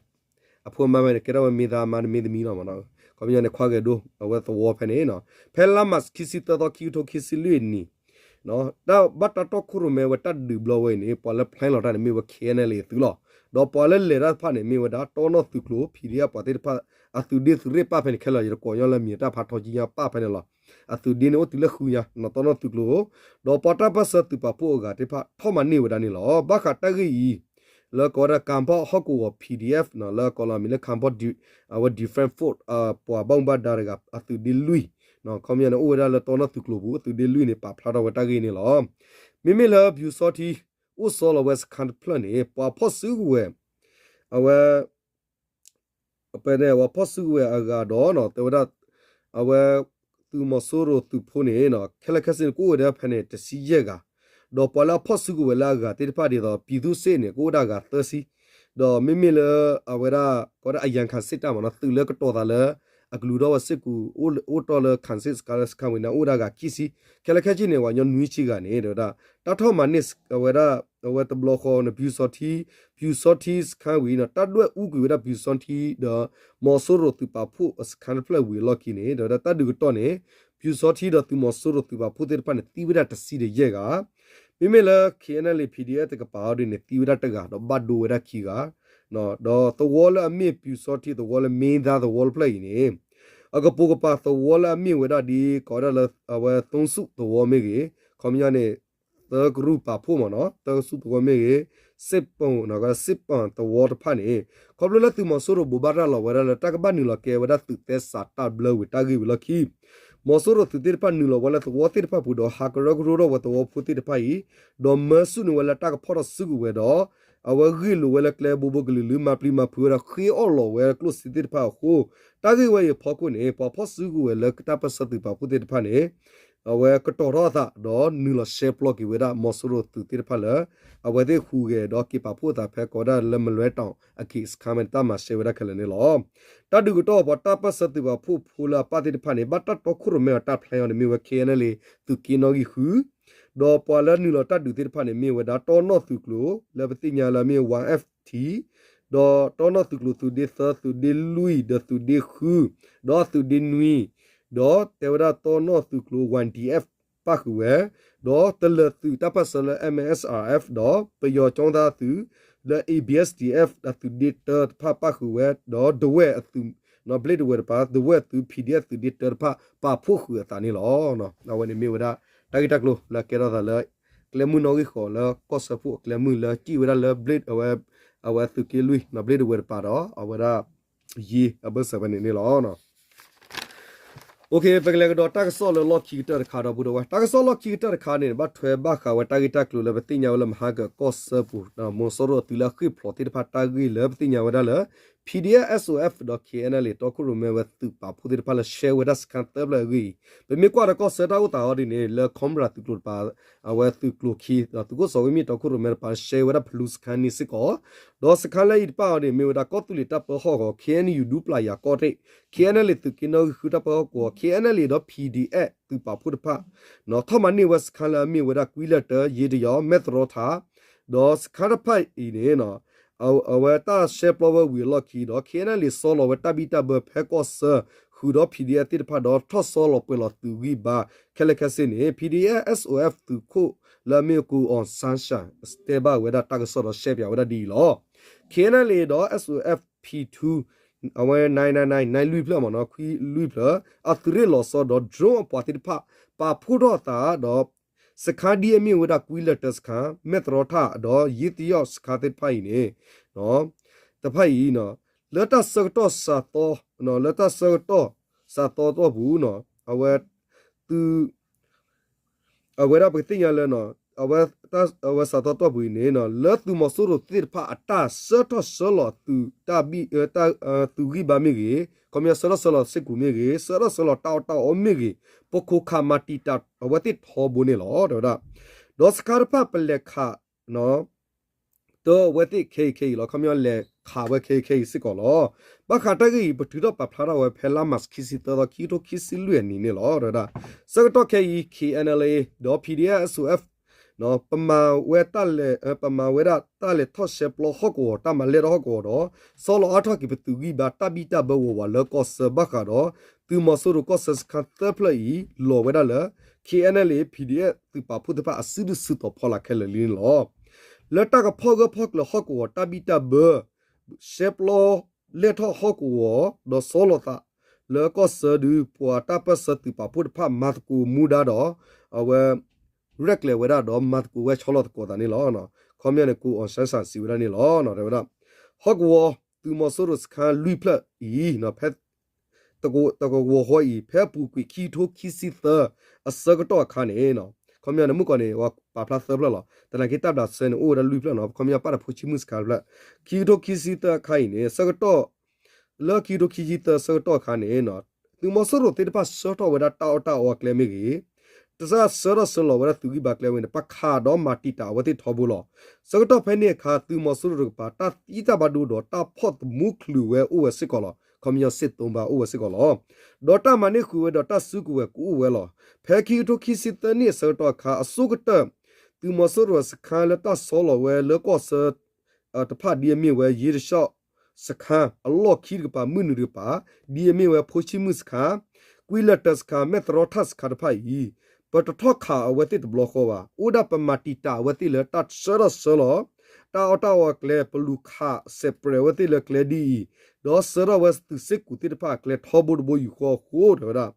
အဖိအမါဖဲန့ၣ် ကဲထီၣ်ဝဲ မင်းသား အမါ မင်းသမီး လီၤမ့ၢ်နီၤ. ခီပညီန့ၣ် ခွါဂဲၤဒိ အဝဲသဝီဖဲန့ၣ် ဖဲလါမး ခံဆံသၢသီ ခံကထိခံဆံလွံၢ်နံၣ် တၢ်ဘၣ်တၢ်တီခိၣ်ရိၣ်မဲဝဲတၢ်ဒုးဘျီဝဲအံၤန့ၣ် ပှၤလၢဖျဲလီၤတၢ်န့ၣ် မ့ၢ်ဝဲ KNLA အသုးလီၤ. ဒီးပှၤလၢလဲၤတၢ်တဖၣ်န့ၣ် မ့ၢ်ဝဲဒၣ် တီနီၢ်သုးကျိၤ PDF ပှၤသ့ၣ်တဖၣ် အသုးဒ့သုးရ့ၣ်ပၣ်ဖဲန့ၣ်ခဲလၢာ် ယတကိးညီလၢမံၤတၢ်ဖးထီကံညါပၣ်ဖဲန့ၣ်လီၤ. အသုးဒ့န့ၣ်အိၣ်တုၤလၢဃုညါ တီနီၢ်သုးကျိၤ ဒီးပှၤတၢ်ပၢၢ်ဆၢသုးပာ်ဖှိၣ်အဂၤသ့ၣ်တဖၣ် ထီၣ်မၤန့ၢ်ဝဲဒၣ်န့ၣ်လီၤ. ဘၣ်ဃးတၢ်ဂ့ၢ်အံၤ လၢကိးဝဲဒၣ် ကၣ်ဖီၣ်ဟီၣ်ကဝီၤ PDF လၢကိးလီၤမံၤလၢ ကၣ်ဖီၣ် အဝဲ Defense Force ပှၤဘၣ်မူဘၣ်ဒါတဂၤ အသုးဒ့လွံၢ် ခီပညီန့ၣ် အိၣ်ဝဲဒၣ်လၢတီနီၢ်သုးကျိၤပူၤ အသုးဒ့လွံၢ်န့ၣ် ပာ်ဖျါထီၣ်ဝဲတၢ်ဂ့ၢ်န့ၣ်လီၤ. မ့မ့ၢ်လၢ ပျူစောထီး အိၣ်ဆီလီၤဝဲစခါတဖျၢၣ်န့ၣ် ပှၤဖီၣ်စုကဝဲၤ အဝဲ ပဝဲဖီၣ်စုကဝဲၤအဂၤဒီး တဲဝဲဒၣ် အဝဲ သုးမီၤစိရိၤသုးဖိန့ၣ် ခဲလၢာ်ခဲဆ့န့ၣ် ကအိၣ်ဝဲဒၣ်ဖဲန့ၣ် တဆံယဲၢ်ဂၤ, ဒီးပှၤလၢအဖီၣ်စုကဝဲၤလၢအဂၤသ့ၣ်တဖၣ်ဒ်သိး ပြည်သူ့စစ် န့ၣ် ကအိၣ်ဝဲဒၣ်အဂၤသၢဆံ, ဒီးမ့မ့ၢ်လၢအဝဲဒၣ် ကိးဝဲဒၣ် အရန်ခံစစ်တပ် မ့ၢ်နီၤ သုးလၢကတီၤသးလၢ အကလူးဒီးဝဲစ့ၢ်ကီး အိၣ်တီၢ်လၢ Kansas စခါလၢစခါဝံၤန့ၣ် အိၣ်ဝဲဒၣ်ဂၤခံဆံ, ခဲလၢာ်ခဲဆ့န့ၣ် ပှၤကညီနွံဆံဂၤန့ၣ် တဲဝဲဒၣ် တၢ်ထီၣ်မၤန့ၢ်ဝဲဒၣ် အဝဲတဘျီဃီန့ၣ် ပျူစောထီး, ပျူစောထီးစခါဝံၤန့ၣ် တၢ်ဒွဲၣ်အူကွံာ်ဝဲဒၣ်ပျူစောထီးဒီး မီၤစိရိၤသုးပာ်ဖှိၣ်စခါတဖျၢၣ်ဝံၤအလီၢ်ခံန့ၣ် တဲဝဲဒၣ်တၢ်ဒုးကတီၢ်န့ၣ် ပျူစောထီးဒီးသုးမီၤစိရိၤသုးပာ်ဖှိၣ်သ့ၣ်တဖၣ်န့ၣ် သံဝဲဒၣ်တဆံဒီးယဲၢ်ဂၤ, မ့မ့ၢ်လၢ KNLA PDF တကပၤအီၤဒ်န့ၣ် သံဝဲဒၣ်တဂၤ ဒီးဘၣ်ဒိဝဲဒၣ်ခံဂၤ, ဒီးသဝီလၢအမ့ၢ်ပျူစောထီးသဝီလၢမ့ၢ်ဒၣ်သဝီလၢဖျၢၣ်အံၤန့ၣ် အကပိာ်ကပၤသဝီလၢအမ့ၢ်ဝဲဒၣ်ဒ် ကိးဝဲဒၣ်လၢ အဝဲသုံးစုသဝီမ့ၢ်ဂ့ၤ, ခီပညီန့ၣ် သၢကရူၢ်ပာ်ဖှိၣ်မ့ၢ်နီၤ, သၢကရူၢ်သဝီမ့ၢ်ဂ့ၤ, စ့ၣ်ပၣ် စ့ၣ်ပၣ်သဝီတဖၣ်န့ၣ် ခီဖျိလၢသုးမီၤစိရိၤဘိးဘၣ်ရၤလီၤဝဲဒၣ်လၢတၢ်ကဘၣ်နုာ်လီၤကဲဝဲဒၣ်သုးသဲစးတၢ်ဘျၢဝံၤတၢ်ဂ့ၢ်ဝံၤလီၢ်ခံ မီၤစိရိၤသုးသ့ၣ်တဖၣ်နုာ်လီၤဝဲလၢသဝီသ့ၣ်တဖၣ်ပူၤဒီး ဟးကရၢကရိထီၣ်ဝဲသဝီဖိသ့ၣ်တဖၣ်အံၤ, ဒီးမၢဆူၣ်န့ၢ်ဝဲလၢတၢ်ကဖီၣ်ထီၣ်စုကဝဲၤဒီး အဝဲဂ့ၢ်လိာ်ဝဲလၢကျဲဘိဘိကလုာ်လုာ် မၤပျံၤမၤဖုးဝဲဒီးဃ့အီၣ်လီၤဝဲကျိၣ်စ့သ့ၣ်တဖၣ်အဃိ, တၢ်ဂ့ၢ်ဝဲအံၤအဖီခိၣ်န့ၣ် ပှၤဖီၣ်စုကဝဲၤလၢတၢ်ပၢၢ်ဆၢသုးပာ်ဖှိၣ်သ့ၣ်တဖၣ်န့ၣ် အဝဲကတီၤထီၣ်အသးဒီးနုာ်လီၤရှဲပျီက့ၤဝဲဒၣ်မီၤစိရိၤသုးသ့ၣ်တဖၣ်လၢ အဝဲသ့ၣ်ဟူးဂဲၤဒီးက့ၤပာ်ဖှိၣ်အသးဖဲကိးဝဲဒၣ်လၢမလွဲတောင်အက့ၢ်စခါမ့ၢ်တၢ်မၤရှဲဝဲဒၣ်ခဲလၢာ်န့ၣ်လီၤ. တၢ်ဒုးကတီၢ်အပှၤတၢ်ပၢၢ်ဆၢသုးပာ်ဖှိၣ်ဖိလၢအပၣ်သ့ၣ်တဖၣ်န့ၣ် ဘၣ်တၢ်တီခိၣ်ရိၣ်မဲအီၤတၢ်ဖျါအီၤန့ၣ်မ့ၢ်ဝဲ KNLA သုးက့နီၣ်ဂံၢ်ဃု, ဒီးပှၤလၢနုာ်လီၤတၢ်ဒုးသ့ၣ်တဖၣ်န့ၣ် မ့ၢ်ဝဲဒၣ်တီနီၣ်သုးကျိၤ လၢပသ့ၣ်ညါလၢအမ့ၢ် ဝါ F T ဒီးတီနီၣ်သုးကျိၤသုးဒ့သၢ သုးဒ့လွံၢ် ဒီးသုးဒ့ဃု, ဒီးသုးဒ့နွံ, ဒီးတဲဝဲဒၣ်တီနီၣ်သုးကျိၤ ဝါ D F ပၣ်ဃုာ်ဝဲ, ဒီးတလၢၤသုးတၢ်ပၢၢ်ဆၢလၢ M S R F ဒီးပယီၤကၠီသးသုး လၢ A B S D F အသုးဒ့တၢတဖၣ်ပၣ်ဃုာ်ဝဲ, ဒီးဒဝဲၢ်အသုး ဘျ့ဒဝဲၢ်တပၤ ဒဝဲၢ်သုး P D F သုးဒ့တၢတဖၣ်ပာ်ဖှိၣ်ဃုာ်အသးန့ၣ်လီၤ. အဝဲန့ၣ်မ့ၢ်ဝဲဒၣ် တၢ်ဂ့ၢ်တၢ်ကျိၤလၢအကဲထီၣ်သးလၢ ကျဲမုၢ်နီၣ်ဂံၢ်ဃိးလၢကီၢ်စၢဖှိၣ်အကျဲမုၢ်လၢစံၣ်ဝဲဒၣ်လၢ ဘျ့ အဝဲ အဝဲသုးက့လွံၢ် ဘျ့ဒဝဲၢ်တပၤဒီး အဝဲဒၣ် ယ့အဘၢၣ်စၢၤဖဲန့ၣ်န့ၣ်လီၤ. ပကလဲၤကဒီးတၢ်ကစီၣ်လၢလီၢ်ခံကတၢၢ်တခါဒီပုၢ်ဒီဝဲၢ်, တၢ်ကစီၣ်လီၢ်ခံကတၢၢ်တခါန့ၣ် ဘၣ်ထွဲဘၣ်ဃးဝဲတၢ်ဂ့ၢ်တၢ်ကျိၤလၢပသ့ၣ်ညါဝဲလၢမဟါကၢၣ်ကီၢ်စၢပူၤ မီၤစိရိၤအသုးလၢအဃ့ၢ်ဖျိးသ့ၣ်တဖၣ်တၢ်ဂ့ၢ်လၢပသ့ၣ်ညါဝဲဒၣ်လၢ P D F S O F ဒီး K N L A တီခိၣ်ရိၣ်မဲဝဲသုးပာ်ဖှိၣ်သ့ၣ်တဖၣ်လၢရှဲဝဲဒၣ်စခါသၢဖျၢၣ်အဂ့ၢ်အံၤ, ပမ့ၢ်ကွၢ်ဒီးကီၢ်စၢတၢ်အိၣ်သးအီၤဒ်န့ၣ် လၢခီမရၤသုးကျိၤတပၤ အဝဲသုးကျိၤခံ ဒီးသုးခိၣ်စီၤဝ့ၢ်မ့ၢ်တီခိၣ်ရိၣ်မဲတပၤရှဲဝဲဒၣ်ဖလူစခါန့ၣ်စ့ၢ်ကီး, ဒီးစခါလၢအံၤတဖၣ်အီၤန့ၣ် မ့ၢ်ဝဲဒၣ်ကီၢ်သူလ့ၤတၢ်ပၢဟီၣ်ကဝီၤ K N U ဒူပျၢ်ယၤကီၢ်ရ့ၣ် K N L A သုးက့နီၣ်ဂံၢ်ဃုတၢ်ပၢဟီၣ်ကဝီၤ K N L A ဒီး P D F သုးပာ်ဖှိၣ်တဖၣ် ထီၣ်မၤန့ၢ်ဝဲစခါလၢအမ့ၢ်ဝဲဒၣ်ကွံလၢၢ်တၢ ယ့တယီၤ မဲၢ်သရီထး, ဒီးစခါတဖၣ်အံၤန့ၣ် အဝဲတၢ်ရှဲပျီဝဲဝံၤအလီၢ်ခံဒီး K N L A စီလီၤဝဲတၢ်ဘံၣ်တၢ်ဘၢဖဲကီၢ်စၢ ဃုာ်ဒီး P D F သ့ၣ်တဖၣ်ဒီးထီၣ်စီလီၤပှဲၤလီၤသုးဂံၢ်ဘါခဲလၢာ်ခဲဆ့န့ၣ် P D F S O F သုးခိၣ်လၢအမ့ၢ် ကိုအောင်ဆန်း တဲဘၣ်ဝဲဒၣ်တၢ်ကစီၣ်ဒီးရှဲပၠးဝဲဒၣ်ဒ်အံၤလီၤ. K N L A ဒီး S O F P two အဝဲ nine nine nine လွံၢ်ဖျၢၣ်မ့ၢ်နီၤ ခွံလွံၢ်ဖျၢၣ် အသုးရ့ၣ်လီၤဆီဒီး drone အပှၤသ့ၣ်တဖၣ် ပာ်ဖှိၣ်ထီၣ်အသးဒီး စခါဒ်အမ့ၢ်ဝဲဒၣ်ကွံလၢၢ်တၢစခါ မဲၢ်သရီထး ဒီးယ့သယီၣ်စခါသ့ၣ်တဖၣ်အံၤန့ၣ် တဖၣ်အံၤ လၢတၢ်ဆၢကတီၢ်စးသီ လၢတၢ်ဆၢကတီၢ်စးသီတီၢ်ပူၤ အဝဲ သု အဝဲဒၣ်ပကသ့ၣ်ညါလၢ အဝဲ အဝဲစးသီတီၢ်ပူၤအံၤန့ၣ် လၢသုးမီၤစိရိၤသ့ၣ်တဖၣ်အတၢ်ဆှၢထီၣ်ဆှၢလီၤသုးတၢ်ဘံၣ် သုးဂံၢ်ဘါမ့ၢ်ဂ့ၤ, ခီပညီဆှၢထီၣ်ဆှၢလီၤစ့ၢ်ကီးမ့ၢ်ဂ့ၤ, ဆှၢထီၣ်ဆှၢလီၤတၢ်အီၣ်တၢ်အီမ့ၢ်ဂ့ၤ, ပခိးခးမၤတံာ်တာ်အဝဲသ့ၣ်ထီဘိန့ၣ်လီၤ တဲဝဲဒၣ်. ဒီးစခါတဖၣ်ပလဲၤခး တၢ်အဝဲသ့ၣ်ခဲအံၤခဲအံၤလီၤ. ခီပညီလဲၤခးဝဲခဲအံၤခဲအံၤစ့ၢ်ကီးလီၤ. ဘၣ်ဃးတၢ်ဂ့ၢ်အံၤ ပထုးထီၣ်ပာ်ဖျါထီၣ်ဝဲဖဲလါမၢ်ၡး ခံဆံသၢသီ ခံကထိခံဆံလွံၢ်အနံၤန့ၣ်လီၤ တဲဝဲဒၣ်. ဆၢကတီၢ်ခဲအံၤ K N L A ဒီး P D F S O F ပမၤဝဲတၢ်လဲၤ ပမၤဝဲဒၣ်တၢ်လဲၤထီၣ်ရှဲပျီဟီၣ်ကဝီၤ တၢ်မၤလဲၢ်ထီၣ်ဟီၣ်ကဝီၤဒီး ဆီလီၤအါထီၣ်က့ၤပသုးဂံၢ်ဘါတၢ်ဘံၣ်တၢ်ဘၢဝးဝးလၢကီၢ်စၢ ဘၣ်ဃးဒီး သုးမီၤစိရိၤကီၢ်စၢစခါသၢဖျၢၣ်အံၤ လီၤဝဲဒၣ်လၢ K N L A P D F သုးပာ်ဖှိၣ်သ့ၣ်တဖၣ်အစုဒုၣ်စုတီၤဖီလာ်ခဲလၢာ်လံန့ၣ်လီၤ. လၢတၢ်ကဖီၣ်ဂၢၢ်ဖီၣ်ကျၢၤဟီၣ်ကဝီၤတၢ်ဘံၣ်တၢ်ဘၢ ရှဲပျီလဲၢ်ထီၣ်ဟီၣ်ကဝီၤ ဒီးဆီလီၤသးလၢကီၢ်စၢဒုး ပှၤတၢ်ပၢၢ်ဆၢသုးပာ်ဖှိၣ်တဖၣ်မၤသကိးမူဒါဒီး အဝဲ ရဲၣ်ကျဲၤဝဲဒၣ်ဒီးမၤသကိးဝဲဆီလီၤသကိးသးန့ၣ်လီၤ. ခီပညီန့ၣ် ကိုအောင်ဆန်း စံးဝဲဒၣ်န့ၣ်လီၤ တဲဝဲဒၣ်. ဟီၣ်ကဝီၤသုးမီၤစိရိၤစခါလွံၢ်ဖျၢၣ်အံၤ ဖဲ တကဝီၤဃီအံၤ ဖဲအပူၤကွံာ်ခံကထိခံဆံသၢ အဆၢကတီၢ်အခါန့ၣ် ခီပညီန့ၣ် မုၣ်ကီၤန့ၣ် ပာ်ဖျါသၢဖျၢၣ်လီၤ. သနာ်က့တၢ်ဘျးစဲန့ၣ် အိၣ်ဝဲဒၣ်လွံၢ်ဖျၢၣ်နီၤ ခီပညီပာ်တၢ်ဖိဆံမုၣ်စခါတဖျၢၣ် ခံကထိခံဆံသၢအခါအံၤန့ၣ် ဆၢကတီၢ် လၢခံကထိခံဆံသၢဆၢကတီၢ်အခါန့ၣ် သုးမီၤစိရိၤသ့ၣ်တဖၣ်ဆှၢထီၣ်ဝဲဒၣ်တၢ်အီၣ်တၢ်အီအကျဲမ့ၢ်ဂ့ၤ တၢ်ဆှၢထီၣ်ဆှၢလီၤဝဲဒၣ်သုးဂံၢ်ဘါကျဲဝဲန့ၣ် ပခးဒီးမၤတံာ်တာ်အဝဲသ့ၣ်ထီဘိလီၤ. ဆၢကတီၢ်ဖဲန့ၣ်အခါ သုးမီၤစိရိၤတကပၤ တၢ်သံတၢ်ဘၣ်ဒိဒီးတၢ်ဖီၣ်သမူချုးဝဲအိၣ်ဝဲစ့ၢ်ကီးလီၤ. ခီပညီစ့ၣ်တိဘၣ်အိၣ်ဝဲစ့ၢ်ကီးလီၤ. ဒီးတၢ်မၤန့ၢ်ဃုာ်ဝဲဒီးတၢ်စုကဝဲၤကအိၣ်ဝဲလီၤ. ဖဲခံကထိခံဆံသၢနံၣ်အဆၢကတီၢ်အခါ အဆိကတၢၢ် သုးမီၤစိရိၤစခါလၢတၢ်ဆီလီၤဝဲလၢကီၢ်ဆၢ တဖၣ်ဒ်အမ့ၢ်ဝဲ ယ့တရှီၣ်စခါ အလီၢ်ခံတကပၤ မုၢ်နုာ်တကပၤ ဒ်အမ့ၢ်ဝဲ ဖိဆံမုၢ်စခါ ကွံလၢၢ်တၢ်စခါ မဲၣ်သရီထၣ်စခါတဖၣ်အံၤ ပတထီၣ်ခးအဝဲသ့ၣ်တဘျီဃီဘၣ်. အိၣ်ဒၣ်ပမၤတံာ်တာ်အဝဲသ့ၣ်လၢတၢ်ဆှၢထီၣ်ဆှၢလီၤ တၢ်အီၣ်တၢ်အီအကျဲ ပလူၤခးစဲးပြဲးအဝဲသ့ၣ်လၢကျဲဒ်အံၤ ဒီးဆှၢထီၣ်ဝဲသုးစ့ၢ်ကီးသ့ၣ်တဖၣ်အကျဲထီဘိတဘိယူၢ်ဃီအဃိ တဲဝဲဒၣ်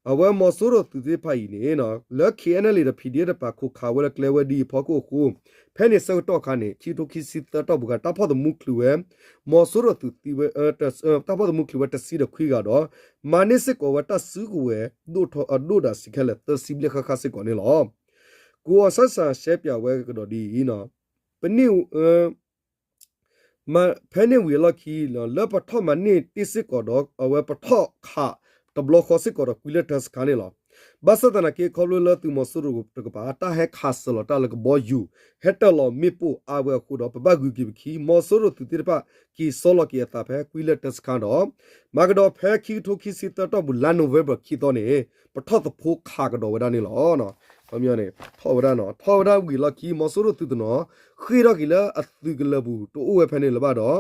အဝဲမီၤစိရိၤသုးသ့ၣ်တဖၣ်အံၤန့ၣ် လၢ KNLA ဒီး PDF တဖၣ်ခိးခးဝဲလၢကျဲဝဲဒ်အံၤအဖီခိၣ်အဃိ ဖဲန့ၣ်ဆၢကတီၢ်အခါန့ၣ် ခံကထိခံဆံသၢတီၢ်ပူၤခါ တၢ်ဖီၣ်သမူချုးဝဲ မီၤစိရိၤသုးသံဝဲ တၢ်ဖီၣ်သမူချုးဝဲတဆံဒီးခွံဂၤဒီး မၤန့ၢ်စ့ၢ်ကီးဝဲတၢ်စုကဝဲၤဒိၣ်ဒီးစံးခဲလၢာ်သၢဆံဘျဲၣ်ဃၣ်ဃၣ်စ့ၢ်ကီးန့ၣ်လီၤ. ကိးအီၣ်စၣ်စၣ်ရှဲပၠးဝဲကဒီးဒ်အံၤ ပနံၣ် ဖဲန့ၣ်ဝံၤအလီၢ်ခံ လၢပထီၣ်မၤန့ၢ်တ့ၢ်စ့ၢ်ကီးဒီး အဝဲပထီၣ်ခးတဘျီဃီစ့ၢ်ကီးဒီးကွံလၢၢ်တၢ်စခါန့ၣ်လီၤ. ဘၣ်ဆၣ်သနာ်က့ ခီဖျိလၢသုးမီၤစိရိၤတကပၤ တၢ်ဟဲခးစၢၤလီၤတၢ်လၢကဘီယူၤ ဟဲတၢၢ်လီၤမ့ၣ်ပိၢ်အါဝဲအဃိဒီး ပဘၣ်ဂုၤက့ၤပခံ မီၤစိရိၤသုးသ့ၣ်တဖၣ် က့ၤဆီလီၤက့ၤအသးဖဲကွံလၢၢ်တၢ်စခါဒီး မၤကဒီးဖဲခံကထိခံဆံသၢတီၢ်ပူၤ လါနိၣ်ဝ့ဘၢၣ်ခံသီန့ၣ် ပထီၣ်သဖှိခးကဒီးဝဲဒၣ်န့ၣ်လီၤ. ထီၣ်ဝဲဒၣ်န့ၣ် ထီၣ်ဝဲဒၣ်ဝံၤလီၢ်ခံ မီၤစိရိၤသုးတနီၤ ဃ့ၢ်ထီၣ်က့ၤလၢအသုးကလၢၤပူၤတအိၣ်ဝဲဖဲန့ၣ်လၢၤဘၣ်ဒီး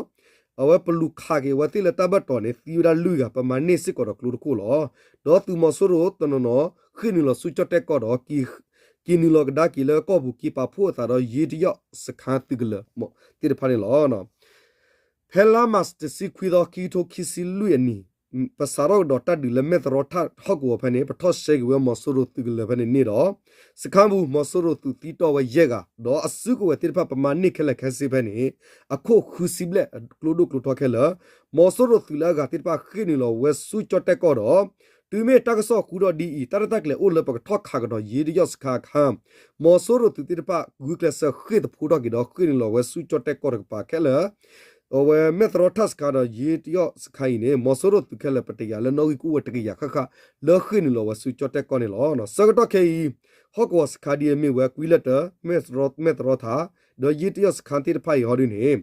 အဝဲပလူၤခးက့ၤအဝဲသ့ၣ်လၢတၢ်ဘၣ်တီၤန့ၣ် သံဝဲဒၣ်လွံၢ်ဂၤ ပမၤန့ၢ်စ့ၢ်ကီးဒီးကျိတခိၣ်လီၤ. ဒီးသုးမီၤစိရိၤတနီၤနီၤ ဃ့ၢ်နုာ်လီၤဆူကၠီၣ်တဲၣ်ကီၢ်ဒီး က့ၤနုာ်လီၤကဒါက့ၤလၢကီၢ်ပူၤ က့ၤပာ်ဖှိၣ်အသးဒီးယ့တယီၣ်စခါသုးကလၢၤသ့ၣ်တဖၣ်န့ၣ်လီၤ. ဖဲလါမးတဆံခွံသီ ခံကထိခံဆံလွံၢ်အနံၣ် ပစးထီၣ်ကဒီးတၢ်ဒုးလၢမဲၣ်သရီထၣ်ဟီၣ်ကဝီၤဖဲန့ၣ် ပထီၣ်ရှဲက့ၤဝဲမီၤစိရိၤသုးကလၢၤဖဲန့ၣ်န့ၣ်ဒီး စခါပူၤ မီၤစိရိၤသုးသံတီၢ်ဝဲယဲၢ်ဂၤ ဒီးအစုကဝဲၤသ့ၣ်တဖၣ် ပမၤန့ၢ်ခဲလၢာ်ခဲဆ့ဖဲန့ၣ် အခိၣ်ဃုဆံဘျဲၣ် ကျိဒိၣ်ကျိထီခဲလၢာ် မီၤစိရိၤသုးလၢအဂၤသ့ၣ်တဖၣ်ဃ့ၢ်နုာ်လီၤဝဲဆူကၠီၣ်တဲၣ်ကီၢ်ဒီး တုၤမ့ၢ်တၢ်ကစီၣ်ဃုထီၣ်ဒ်အံၤ တၢ်ရဲၣ်တၢ်ကျဲၤအိၣ်လၢပကထီၣ်ခးကဒီးယ့တယီၣ်စခါအခါ မီၤစိရိၤသုးသ့ၣ်တဖၣ် ဂုာ်ကျဲးစၢးဃ့ၢ်သဖှိထီၣ်က့ၤဒီး ဃ့ၢ်နုာ်လီၤဝဲဆူကၠီၣ်တဲၣ်ကီၢ်တကပၤခဲလၢာ် အဝဲမဲၣ်သရီထၣ်စခါဒီးယ့တယီၣ်စခါအံၤန့ၣ် မီၤစိရိၤသုးခဲလၢာ်ပတယာ်လၢနီၣ်ဂံၢ်ကအိၣ်ဝဲတကယၤဃၣ်ဃၣ် လၢဃ့ၢ်နုာ်လီၤဝဲဆူကၠီၣ်တဲၣ်ကီၢ်န့ၣ်လီၤ. ဆၢကတီၢ်ခဲအံၤ ဟီၣ်ကဝီၤစခါဒ်အမ့ၢ်ဝဲ ကွံလၢၢ်တၢ် မဲၣ်သရီထၣ် ဒီးယ့တယီၣ်စခါသ့ၣ်တဖၣ်အံၤဟီဒ်န့ၣ်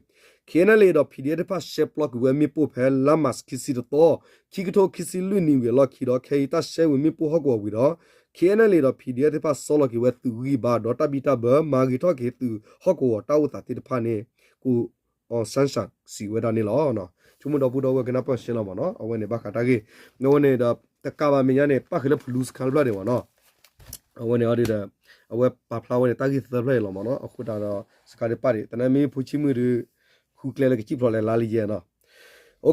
KNLA ဒီး PDF တဖၣ်ရှဲပျီကွံာ်ဝဲမ့ၣ်ပိၢ်ဖဲ လါမးခံဆံတသီ ခံကထိခံဆံလွံၢ်နံၣ်ဝံၤအလီၢ်ခံဒီး ခဲအံၤတၢ်ရှဲဝံၤမ့ၣ်ပိၢ်ဟီၣ်ကဝီၤဝံၤဒီး KNLA ဒီး PDF သ့ၣ်တဖၣ်ဆီလီၤက့ၤဝဲသုးဂံၢ်ဘါ ဒီးတၢ်ဘံၣ်တၢ်ဘၢမၤဂ့ၤထီၣ်က့ၤသုးဟီၣ်ကဝီၤတၢ်အိၣ်သးသ့ၣ်တဖၣ်န့ၣ် ကိးအီၣ်စၣ်စၣ်စံးဝဲဒၣ်န့ၣ်လီၤ. ဆိကမိၣ်ဒီပုၢ်ဒီဝဲၢ်ကနၢ်ပၢၢ်ရှဲလီၤမ့ၢ်နီၤ အဝဲန့ၣ်ဘၣ်ဃးတၢ်ဂ့ၢ် အဝဲန့ၣ်ဒီး တကးဘၣ်မဲာ်ညါန့ၣ် ပၣ်ဃုာ်လၢဖလူစခါတဖျၢၣ်ဒံးမ့ၢ်နီၤ အဝဲန့ၣ်ဒီး အဝဲပာ်ဖျါဝဲန့ၣ် တၢ်ဂ့ၢ်သၢဖျၢၣ်အံၤလီၤမ့ၢ်နီၤ အဃိသတးဒီး စခါဒံးပၣ်ဒံး သနာ်မ့ၢ်ဖိဆံမုၣ်ဒီး ဃုကျဲလၢကစံၣ်ဖျိးလဲၤလါလံယ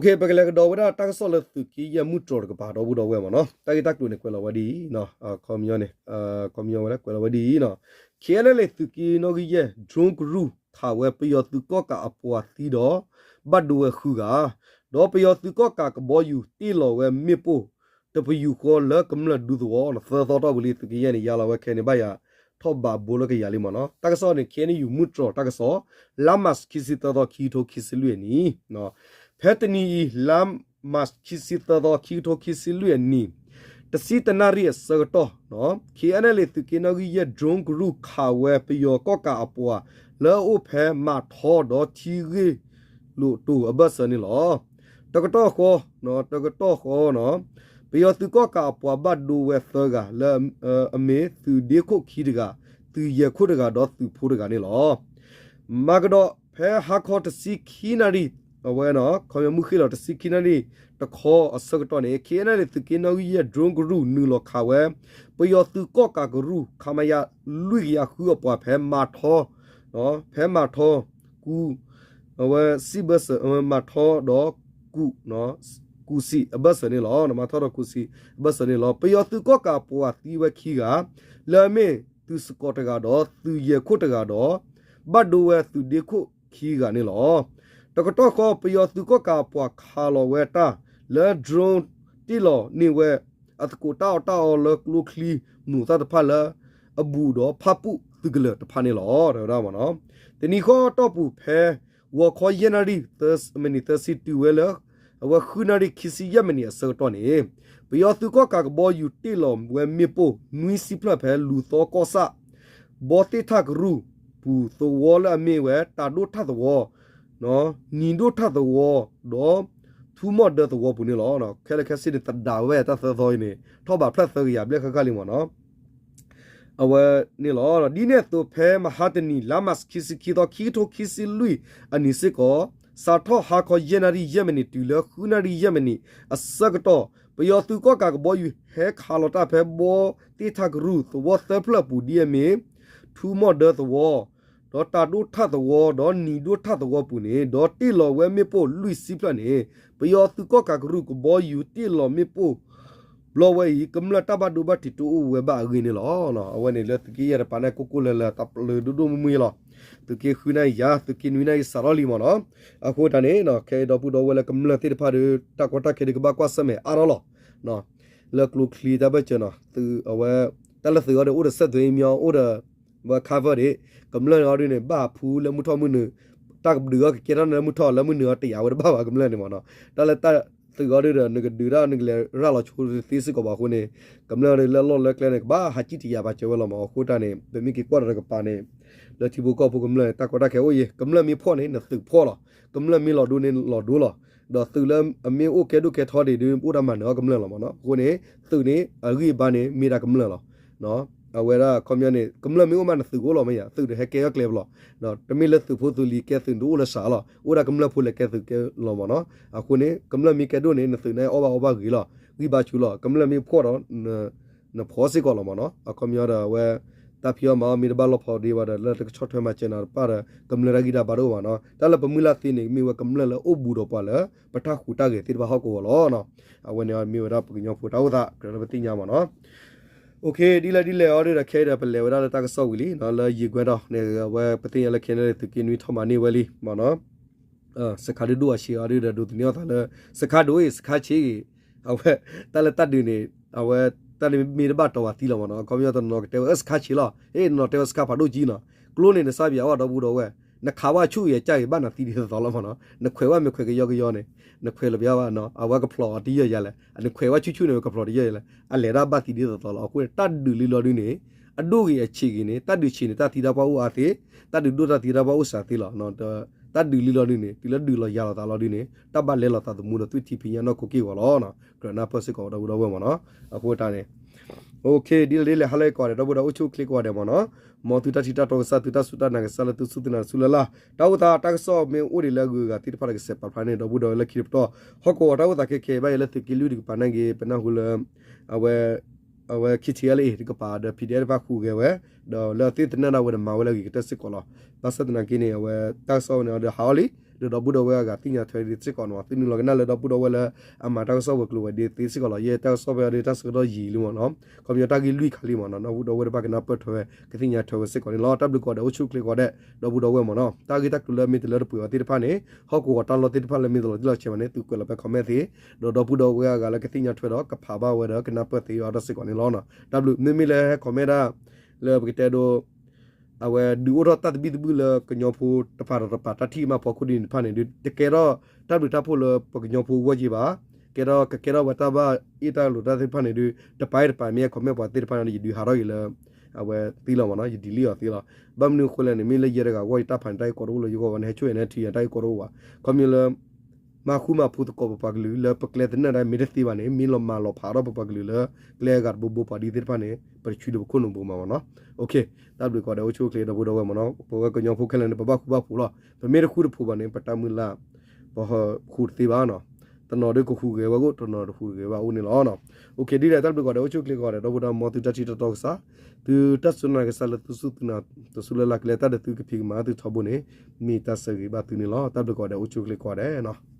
ဲနီၤ ပကလဲၤကဒီးဝဲဒၣ်တၢ်ကစီၣ်လၢသုးက့ယဲၢ်မုၢ်တြီၤတကပၤဒီပုၢ်ဒီဝဲၢ်မ့ၢ်နီၤ တၢ်ဂ့ၢ်တၢ်ကျိၤန့ၣ် ကွဲးလီၤဝဲဒ်အံၤ ခီပညီန့ၣ် ခီပညီဝဲလၢကွဲးလီၤဝဲဒ်အံၤနီၤ KNLA သုးက့နီၣ်ဂံၢ်ယဲၢ် drone ကရူၢ် ခးဝဲပယီၤသုးကီၣ်ကးအပှၤသံဒီး ဘၣ်ဒိဝဲဃုဂၤ ဒီးပယီၤသုးကီၣ်ကးကဘီယူၤတ့ၢ်လီၤဝဲမ့ၣ်ပိၢ် တပယူာ်ဃီလၢကမျၢၢ်ဒူသဝီ သၢသီတီၢ်ပူၤလံ သုးက့ယဲၢ်န့ၣ် ယါလီၤဝဲခဲန့ၣ် ဘၣ်ယၤထီၣ်ဘးဘိလၢကယၤလံမ့ၢ်နီၤ တၢ်ကစီၣ်န့ၣ် KNU မုၢ်တြီၤတၢ်ကစီၣ် လါမးခံဆံသၢသီ ခံကထိခံဆံလွံၢ်အနံၣ် ဖဲတနံၤအံၤ လါမးခံဆံသၢသီ ခံကထိခံဆံလွံၢ်အနံၣ် တဆံတနၣ်ရံၣ်အဆၢကတီၢ် KNLA သုးက့နီၣ်ဂံၢ်ယဲၢ် drone ကရူၢ်ခးဝဲပယီၤကီၣ်ကးအပှၤ လၢအအိၣ်ဖဲမးထီဒီးထံဂ့ၢ်လိာ်တိၤအဘၢၣ်စၢၤန့ၣ်လီၤ. တကတီၢ်ဃီ တကတီၢ်ဃီ ပယီၤသုးကီၣ်ကးအပှၤဘၣ်ဒိဝဲသၢဂၤ လၢအမ့ၢ်သုးဒ့ခိၣ်ခံတဂၤ, သုးယဲၢ်ခိၣ်တဂၤ ဒီးသုးဖိတဂၤန့ၣ်လီၤ. မၤကဒီးဖဲဟါခီတဆံခံနၣ်ရံၣ် အဝဲ ခီမ့ၢ်မုၢ်ဃ့ၢ်လီၤတဆံခံနၣ်ရံၣ်တခီအဆၢကတီၢ်န့ၣ် KNLA သုးက့နီၣ်ဂံၢ်ယဲၢ် drone ကရူၢ် နုာ်လီၤခးဝဲ ပယီၤသုးကီၣ်ကးကရူၢ် ခမရ လွံၢ်ကယၤဃုအပှၤဖဲမၤထီ ဖဲမၤထီ ကူ အဝဲစံးဘၢၣ်စၢၤ မၤထီဒီးကူ ကူစံးအဘၢၣ်စၢၤန့ၣ်လီၤ. မၤထီဒီးကူစံးအဘၢၣ်စၢၤန့ၣ်လီၤ. ပယီၤသုးကီၣ်ကးအပှၤသံဝဲခံဂၤ, လၢအမ့ၢ်သုးစကီးတဂၤဒီး သုးယဲၢ်ခိၣ်တဂၤဒီး ဘၣ်ဒိဝဲသုးဒ့ခိၣ်ခံဂၤန့ၣ်လီၤ. တကတီၢ်ဃီ ပယီၤသုးကီၣ်ကးအပှၤခးလီၤဝဲတၢ် လၢ drone တ့ၢ်လီၤန့ၢ်ဝဲ အသကိးတၢ်အီၣ်တၢ်အီလၢကျိချံမျိာ်သၣ်တဖၣ်လၢ အဘူးဒီးဖၣ်ပူၣ်သုးကလၢၤတဖၣ်န့ၣ်လီၤ. တဲဝဲဒၣ်မ့ၢ်နီၤ. တနံၤဃီတီၢ်ပူၤဖဲ ဂီၤခီယဲၢ်နၣ်ရံၣ် မံးနံးသၢဆံတုၤဝဲလၢ အဝဲဃုနၣ်ရံၣ်ခံဆံယဲၢ်မံးနံးအဆၢကတီၢ်န့ၣ် ပယီၤသုးကီၣ်ကးကဘီယူၤတ့ၢ်လီၤဝဲမ့ၣ်ပိၢ် နွံဆံဖျၢၣ်ဖဲလူၤသီကီၢ်ဆၣ် ဘီသ့ၣ်ထၣ်ကရူၢ်ပူၤသဝီလၢအမ့ၢ်ဝဲ တၤဒိၣ်ထၣ်သဝီ နံၤဒိၣ်ထၣ်သဝီ ဒီး ထူမီၣ်ဒၢသဝီပူၤန့ၣ်လီၤ. ခဲလၢာ်ခဲဆ့န့ၣ် သဒၣ်ဝဲတၢ်သၢသီအံၤန့ၣ် ထီၣ်ဘးဖျၢၣ်သၢကယၤဘျဲၣ်ဃၣ်ဃၣ်လံမ့ၢ်နီၤ. အဝဲန့ၣ်လီၤ. ဒ်န့ၣ်အသိးဖဲမဟါတနံၤ လါမၢ်ၡး ခံဆံခံသီ ခံကထိခံဆံလွံၢ်အနံၤစ့ၢ်ကီး စးထီၣ်ဟါခီယဲၢ်နၣ်ရံၣ်ယဲၢ်မံးနံးတုၤလၢဃုနၣ်ရံၣ်ယဲၢ်မံးနံးအဆၢကတီၢ် ပယီၤသုးကီၣ်ကးကဘီယူၤဟဲခးလီၤတၢ်ဖဲဘီတ့ထးကရူၢ်သဝီသၢဖျၢၣ်အပူၤဒ်အမ့ၢ် ထူမီၣ်ဒၢသဝီ ဒီးတၢ်ဒိၣ်ထၣ်သဝီ ဒီးနံၤဒိၣ်ထၣ်သဝီပူၤန့ၣ် ဒီးတ့ၢ်လီၤဝဲမ့ၣ်ပိၢ်လွံၢ်ဆံဖျၢၣ်န့ၣ် ပယီၤသုးကီၣ်ကးကရူၢ်ကဘီယူၤတ့ၢ်လီၤမ့ၣ်ပိၢ် ဘျီဝဲအံၤ ကမျၢၢ်တၢ်ဘၣ်ဒိဘၣ်ထံးတအိၣ်ဝဲဘၣ်အဂ့ၢ်န့ၣ်လီၤ. အဝဲန့ၣ်လၢသုးက့ယဲၢ်တပၤန့ၣ် ကိၢ်ကိၢ်လၢၤလၢၤ တၢ်ပျုၤဒိၣ်ဒိၣ်မုၢ်မုၢ်လီၤ. သုးက့ဃုနၣ်ရံၣ်ယၤ သုးက့နွံနၣ်ရံၣ်စးထီၣ်လံမ့ၢ်နီၤ. အဃိတၢ်န့ၣ် ခဲအံၤဒီပုၢ်ဒီဝဲၢ်လၢကမျၢၢ်သ့ၣ်တဖၣ်ဒီး တၢ်ကီတၢ်ခဲဒုးကဘၣ်ကွၢ်ဆၢၣ်မဲာ်အါထီၣ်လီၤ. လၢကျိချံတၢ်ဘၢၣ်စၢၤနီၤ သုးအဝဲ တၢ်လၢသုးအီၤဒီးအိၣ်ဒီးစဲးသွဲအံၤမ့ၢ်အီၤ အိၣ်ဒီး ဝဲ cover ဒံး ကမျၢၢ်န့ၣ်အီၤဒုးန့ၣ် ဘၣ်ဖူလၢမုၢ်ထီၣ်မုၢ်နုာ် တၢ်ကဒုးအီၤကကဲထီၣ်န့ၣ်လၢမုၢ်ထီၣ်လၢမုၢ်နုာ်အီၤတယာ်ဝဲတဘၣ်ဘၣ် ကမျၢၢ်န့ၣ်မ့ၢ်နီၤ. တၢ်လၢတၢ်သုးအီၤဒုးဒီး နကဒုးတၢ်နကလဲၤရၤလီၤဆိသ့စ့ၢ်ကီးဘၣ်အဃိန့ၣ် ကမျၢၢ်ဒုးလၢလီၢ်လၢကျဲန့ၣ် ကဘၣ်ဟးကံၣ်တယာ်ပာ်စၢၤဝဲလီၤမ့ၢ်. အဃိတၢ်န့ၣ် ပမ့ၢ်က့ၤကွၢ်ဒီးတကပၤန့ၣ် လၢထံဖိကီၢ်ဖိကမျၢၢ်န့ၣ် တၢ်ကီတၢ်ခဲအိၣ်ယံၤ ကမျၢၢ်မ့ၢ်ဖှီၣ်န့ၣ် နသုးဖှီၣ်လီၤ. ကမျၢၢ်မ့ၢ်လီၤဒိန့ၣ်လီၤဒိလီၤ. ဒီးသုးလၢအမ့ၢ်အိၣ်ကဲဒိၣ်ကဲထီဒံးဒုး အိၣ်တၢ်မၤနၢၤအီၤကမျၢၢ်လီၤမ့ၢ်နီၤ. အဃိန့ၣ် သုးန့ၣ် အဂံၢ်အဘါန့ၣ် မ့ၢ်ဒၣ်ကမျၢၢ်လီၤ. အဝဲဒၣ်ခီပညီန့ၣ် ကမျၢၢ်မ့ၢ်အိၣ်မးနသုးကအိၣ်လီၤမ့ၢ်ယါ သုးဒီးဟဲကဲထီၣ်ကျဲပလီၢ်. တမ့ၢ်လၢသုးဖိသုးလံၤကဲသုးန့ၣ်တအိၣ်လၢစှၤလီၤ. အိၣ်ဒၣ်ကမျၢၢ်ဖိလဲၤကဲသုးကဲလီၤမ့ၢ်နီၤ. အဃိန့ၣ် ကမျၢၢ်မ့ၢ်ကဲဒိၣ်န့ၣ် နသုးန့ၣ်အီၣ်ဘၣ်အီဘၣ်ဂ့ၤလီၤ. ဂံၢ်ဘါဆူလီၤ. ကမျၢၢ်မ့ၢ်ဖှီၣ်ဒီး နဖှီၣ်စ့ၢ်ကီးလီၤမ့ၢ်နီၤ. အခီပညီဒီးအဝဲ တၢ်ဖံးအီၣ်မၤအီၣ်မ့ၢ်တဘၣ်လီၢ်ဖီဒ့ဘၣ်ဒီး လၢတကဆီၣ်ထွဲမၤစၢၤနၤတပၣ်ဒီး ကမျၢၢ်တၢ်ဂံၢ်တၢ်ဘါတအိၣ်ဘၣ်နီၤ. တၢ်လၢပမုၢ်လၢ်သ့န့ၣ် မ့ၢ်ဝဲကမျၢၢ်လၢအိၣ်ဘူးဒီးပှၤလၢ ပတၢ်ဟူးတၢ်ဂဲၤသ့ၣ်တဖၣ်ဟီၣ်ကဝီၤလီၤ. အဝဲန့ၣ်မ့ၢ်ဝဲဒၣ်ပကညီဖိတၢ်အိၣ်သး ကြၢးလၢပသ့ၣ်ညါမ့ၢ်နီၤ. OK ဒ်လဲၣ်ဒ်လဲၣ်အီၤဒုးဒီး ခဲအံၤဒီးပလဲၤဝဲဒၣ်လၢတၢ်ကစီၣ်ဝံၤလံ လၢယံာ်ကွဲဒီးန့ၣ် အဝဲပသ့ၣ်ညါလၢ Canada သုးက့နွံထီၣ်မၤန့ၢ်ဝဲလံမ့ၢ်နီၤ. စခါဒုးဒိၣ်အဆံးအီၤဒုးဒီး ဒိးသန့ၤအီၤသးလၢ စခါဒိၣ်အံၤ စခါဆံးအံၤ အဝဲ တၢ်လၢတၢ်ဒုးန့ၣ် အဝဲ တၢ်န့ၣ်မ့ၢ်တဘၣ်တီၤဝဲသံလီၤမ့ၢ်နီၤ. အခီပညီတနီၤကတဲဝဲ အၢ စခါဆံးလီၤ ဟ့ၣ် တနီၤတဲဝဲစခါဖးဒိၣ်ကံနီၤ. ကျိန့ၣ်နစၢ်ဘၣ်အီၣ်ဒီပုၢ်ဒီဝဲၢ် နခးဝဲဆူၣ်အံၤအကၢ်အံၤ ဘၣ်နၤသံဒ်သိးသိးလီၤမ့ၢ်နီၤ. နခွဲးဝဲမ့ၢ်ခွဲးကယီကယီန့ၣ် နခွဲးလီၤပျါဘၣ်နီၤ အဝဲကဖျိးအီၤတယၢၢ်ယၤလဲၣ်. နခွဲးဝဲဆူၣ်ဆူၣ်န့ၣ် ကဖျိးတယၢၢ်ယၤလဲၣ်. အလဲၤတၢ်ဘၣ်သံဒ်သိးသိးလီၤ. အဃိန့ၣ် တၢ်ဒုးလံလီၤဒုးန့ၣ် အဒိၣ်ဂ့ၤအဆံးဂ့ၤန့ၣ် တၢ်ဒုးဆံးန့ၣ် တၢ်သံတၢ်ပှၢ်အိၣ်အါသ့, တၢ်ဒုးဒိၣ်တၢ်သံတၢ်ပှၢ်အိၣ်စှၤသ့လီၤ. တၢ်ဒုးလံလီၤဒုးန့ၣ် တုၤလၢဒုးလီၤယၤလီၤသးလီၤဒုးန့ၣ် တၢ်ဘၣ်လဲလိာ်သးသမူဒီးသွံၣ်ထံဖံးညၣ်နီၢ်ခိက့ၢ်ဂီၤလီၤ. ကြၢးနၢ်ပၢၢ်စ့ၢ်ကီးဒီပုၢ်ဒီဝဲၢ်မ့ၢ်နီၤ. အဃိတၢ်န့ၣ် OK ဒ်လဲၣ်ဒ်လဲၣ် ဟါလၢကိးဂၤဒဲး ဒီပုၢ်ဒီဝဲၢ်အိၣ်ဆူၣ်အိၣ်ချ့ကိးဂၤဒဲးမ့ၢ်နီၤ. မ်သုတၢ်ထံၣ်တၢ်တီကစၢ် သုတၢ်စူၢ်တၢ်နာ်ကစၢ်လၢသုစူၢ်သုနာ်တစူၢ်လၢ်လၢ် တၢ်အိၣ်သးတၢ်ကစီၣ်မ့ၢ်အိၣ်ဒံးလၢအဂုၤအဂၤသ့ၣ်တဖၣ်ဒီးကစဲးပာ်ဖျါန့ၣ် ဒီပုၢ်ဒီဝဲၢ်လၢခံတပတီၢ် ဟီၣ်ကဝီၤတၢ်အိၣ်သးခဲခဲအံၤဘၣ်ယဲလၢသုးက့လွံၢ်တကပၤနာ်က့ ပနၢ်ဟူလၢ အဝဲ အဝဲ KTLA တကပၤဒီး PDF တဖၣ်ဟူးဂဲၤဝဲ ဒီးလၢအသ့ၣ်သနာ်ဒၣ်ဝဲဒီးမၤဝဲလၢအဂ့ၤကတၢၢ်စ့ၢ်ကီးလီၤ. ဘၣ်ဆၣ်သနာ်က့န့ၣ် အဝဲတၢ်ကစီၣ်ဝဲန့ၣ်ဒီးဟးအီၤလံ ဒီးဒီပုၢ်ဒီဝဲၢ်အဂၤသ့ၣ်ညါထွဲစ့ၢ်ကီးန့ၣ် သုနုာ်လီၤကနၣ်လၢဒီပုၢ်ဒီဝဲၢ်လၢအမၤတၢ်ကစီၣ်ဝဲၤကျိၤဝဲၤဒ့သ့စ့ၢ်ကီးလီၤ. ယဲတၢ်ကစီၣ်ဖဲအံၤဒီးတၢ်ဆၢကတီၢ်ယံာ်လံမ့ၢ်နီၤ. ခီပညီတၢ်ဂ့ၢ်လွံၢ်ခါလံမ့ၢ်နီၤ ဒီပုၢ်ဒီဝဲၢ်တဖၣ်ကနၢ်ပၢၢ်ထွဲဝဲ ကသ့ၣ်ညါထွဲဝဲစ့ၢ်ကီးန့ၣ်လီၤ. တၢ်ဘျုးကိးဂၤဒဲး အိၣ်ဆူၣ်အိၣ်ချ့ကိးဂၤဒဲး ဒီပုၢ်ဒီဝဲၢ်မ့ၢ်နီၤ တၢ်ဂ့ၢ်တၢ်ကျိၤလၢအမ့ၢ်တလၢတပှဲၤအီၤသ့ၣ်တဖၣ်န့ၣ် ဟီၣ်ကဝီၤတၢ်လီၢ်သ့ၣ်တဖၣ်လၢမ့ၢ်တလီၤတံၢ်လီၤဆဲးဘၣ်န့ၣ် သုကွဲးလီၤဖဲ comment သ့ ဒီးဒီပုၢ်ဒီဝဲၢ်အဂၤလၢကသ့ၣ်ညါထွဲဒီးကဖးဘၣ်ဝဲဒီးကနၢ်ပၢၢ်သ့အီၤဒီးစ့ၢ်ကီးန့ၣ်လီၤ. တၢ်ဘျုး မ့မ့ၢ်လၢဟဲ comment ဒၣ် လၢပကတဲဒိ အဝဲဒုးအိၣ်ထီၣ်တၢ်သဘံၣ်သဘုၣ်လၢကညီဖိတပၤဒီးတပၤတၢ်ထံၣ်ကမၣ်ဖီခိၣ်ဒ်န့ၣ်တဖၣ်န့ၣ်ဒီး တကဲထီၣ်တၢ်ဘျုးတၢ်ဖှိၣ်လၢပကညီဖိအဂီၢ်က့ဘၣ်. ကဲထီၣ် ကကဲထီၣ်ဝဲတၢ်ဘၣ်အ့ၣ်တၢ်လိာ်တၢ်သ့ၣ်တဖၣ်န့ၣ်ဒီး တပၤအံၤတပၤမ့ၢ်ဟဲ comment ပှၤသ့ၣ်တဖၣ်န့ၣ်ဒီး ယဒုးဟးထီၣ်က့ၤလၢ အဝဲသ့လီၤမ့ၢ်နီၤ ယ delete အီၤသ့လီၤ. ဘၣ်မနုၤအဃိလဲၣ်န့ၣ် မ့ၢ်လၢယဲတဂၤအဂီၢ် ယတၢ်ဖးန့ၣ် တၢ်ဂ့ၢ်ကီတအိၣ်လၢယဂီၢ်ဘၣ်န့ၣ် ဟဲဆိၣ်ယၤန့ၣ် ထံၣ်ယၤတၢ်ဂ့ၢ်ကီတအိၣ်ဘၣ်. ခီပညီလၢ မၤဃူမၤဖိးသကိးပပှၤကလုာ်လၢပကျဲသနၢၣ်ဒၣ်မ့ၢ်တသ့ဘၣ်န့ၣ် မ့ၢ်လီၤမၤလီၤဖးထီၣ်ပပှၤကလုာ်လၢ ကျဲအဂၤတဘိဘိပှၤဒ်သ့ၣ်တဖၣ်န့ၣ် ပတဆူတပခိၣ်နူာ်ဘိမးမ့ၢ်နီၤ. တၢ်ဘျုးကိးဂၤဒဲး အိၣ်ဆူၣ်အိၣ်ချ့ဒီပုၢ်ဒီဝဲၢ်မ့ၢ်နီၤ. ပဝဲကညီဖိခဲလၢာ်န့ၣ် ပဘၣ်ဃူဘၣ်ဖိးလီၤ. ပမ့ၢ်တဃူတဖိးဘၣ်န့ၣ် ပတၢ်မုၢ်လၢ် ပဃူတသ့ဘၣ်နီၤ. တနီၤဒုးကဟူးဂဲၤဝဲအိၣ် တနီၤတဟူးဂဲၤဝဲအိၣ်န့ၣ်လီၤ. ဒ်လဲၣ် တၢ်ဘျုးကိးဂၤဒဲး အိၣ်ဆူၣ်အိၣ်ချ့ကိးဂၤဒဲး ဒီပုၢ်ဒီဝဲၢ် မ်သုတၢ်ထံၣ်တၢ်တီကစၢ် သုတၢ်စူၢ်နာ်ကစၢ်လၢသုစူၢ်သုနာ်တစူၢ်လၢ်လၢ် ကလဲၤတၢ်ဒီးသုကဖံးကမၤသုထီဘိန့ၣ် မ့ၢ်တၢ်ဆၢဂ့ၤဘၣ်သုန့ၣ်လီၤ. တၢ်ဘျုးကိးဂၤဒဲး အိၣ်ဆူၣ်အိၣ်ချ့ကိးဂၤဒဲးနီၤ.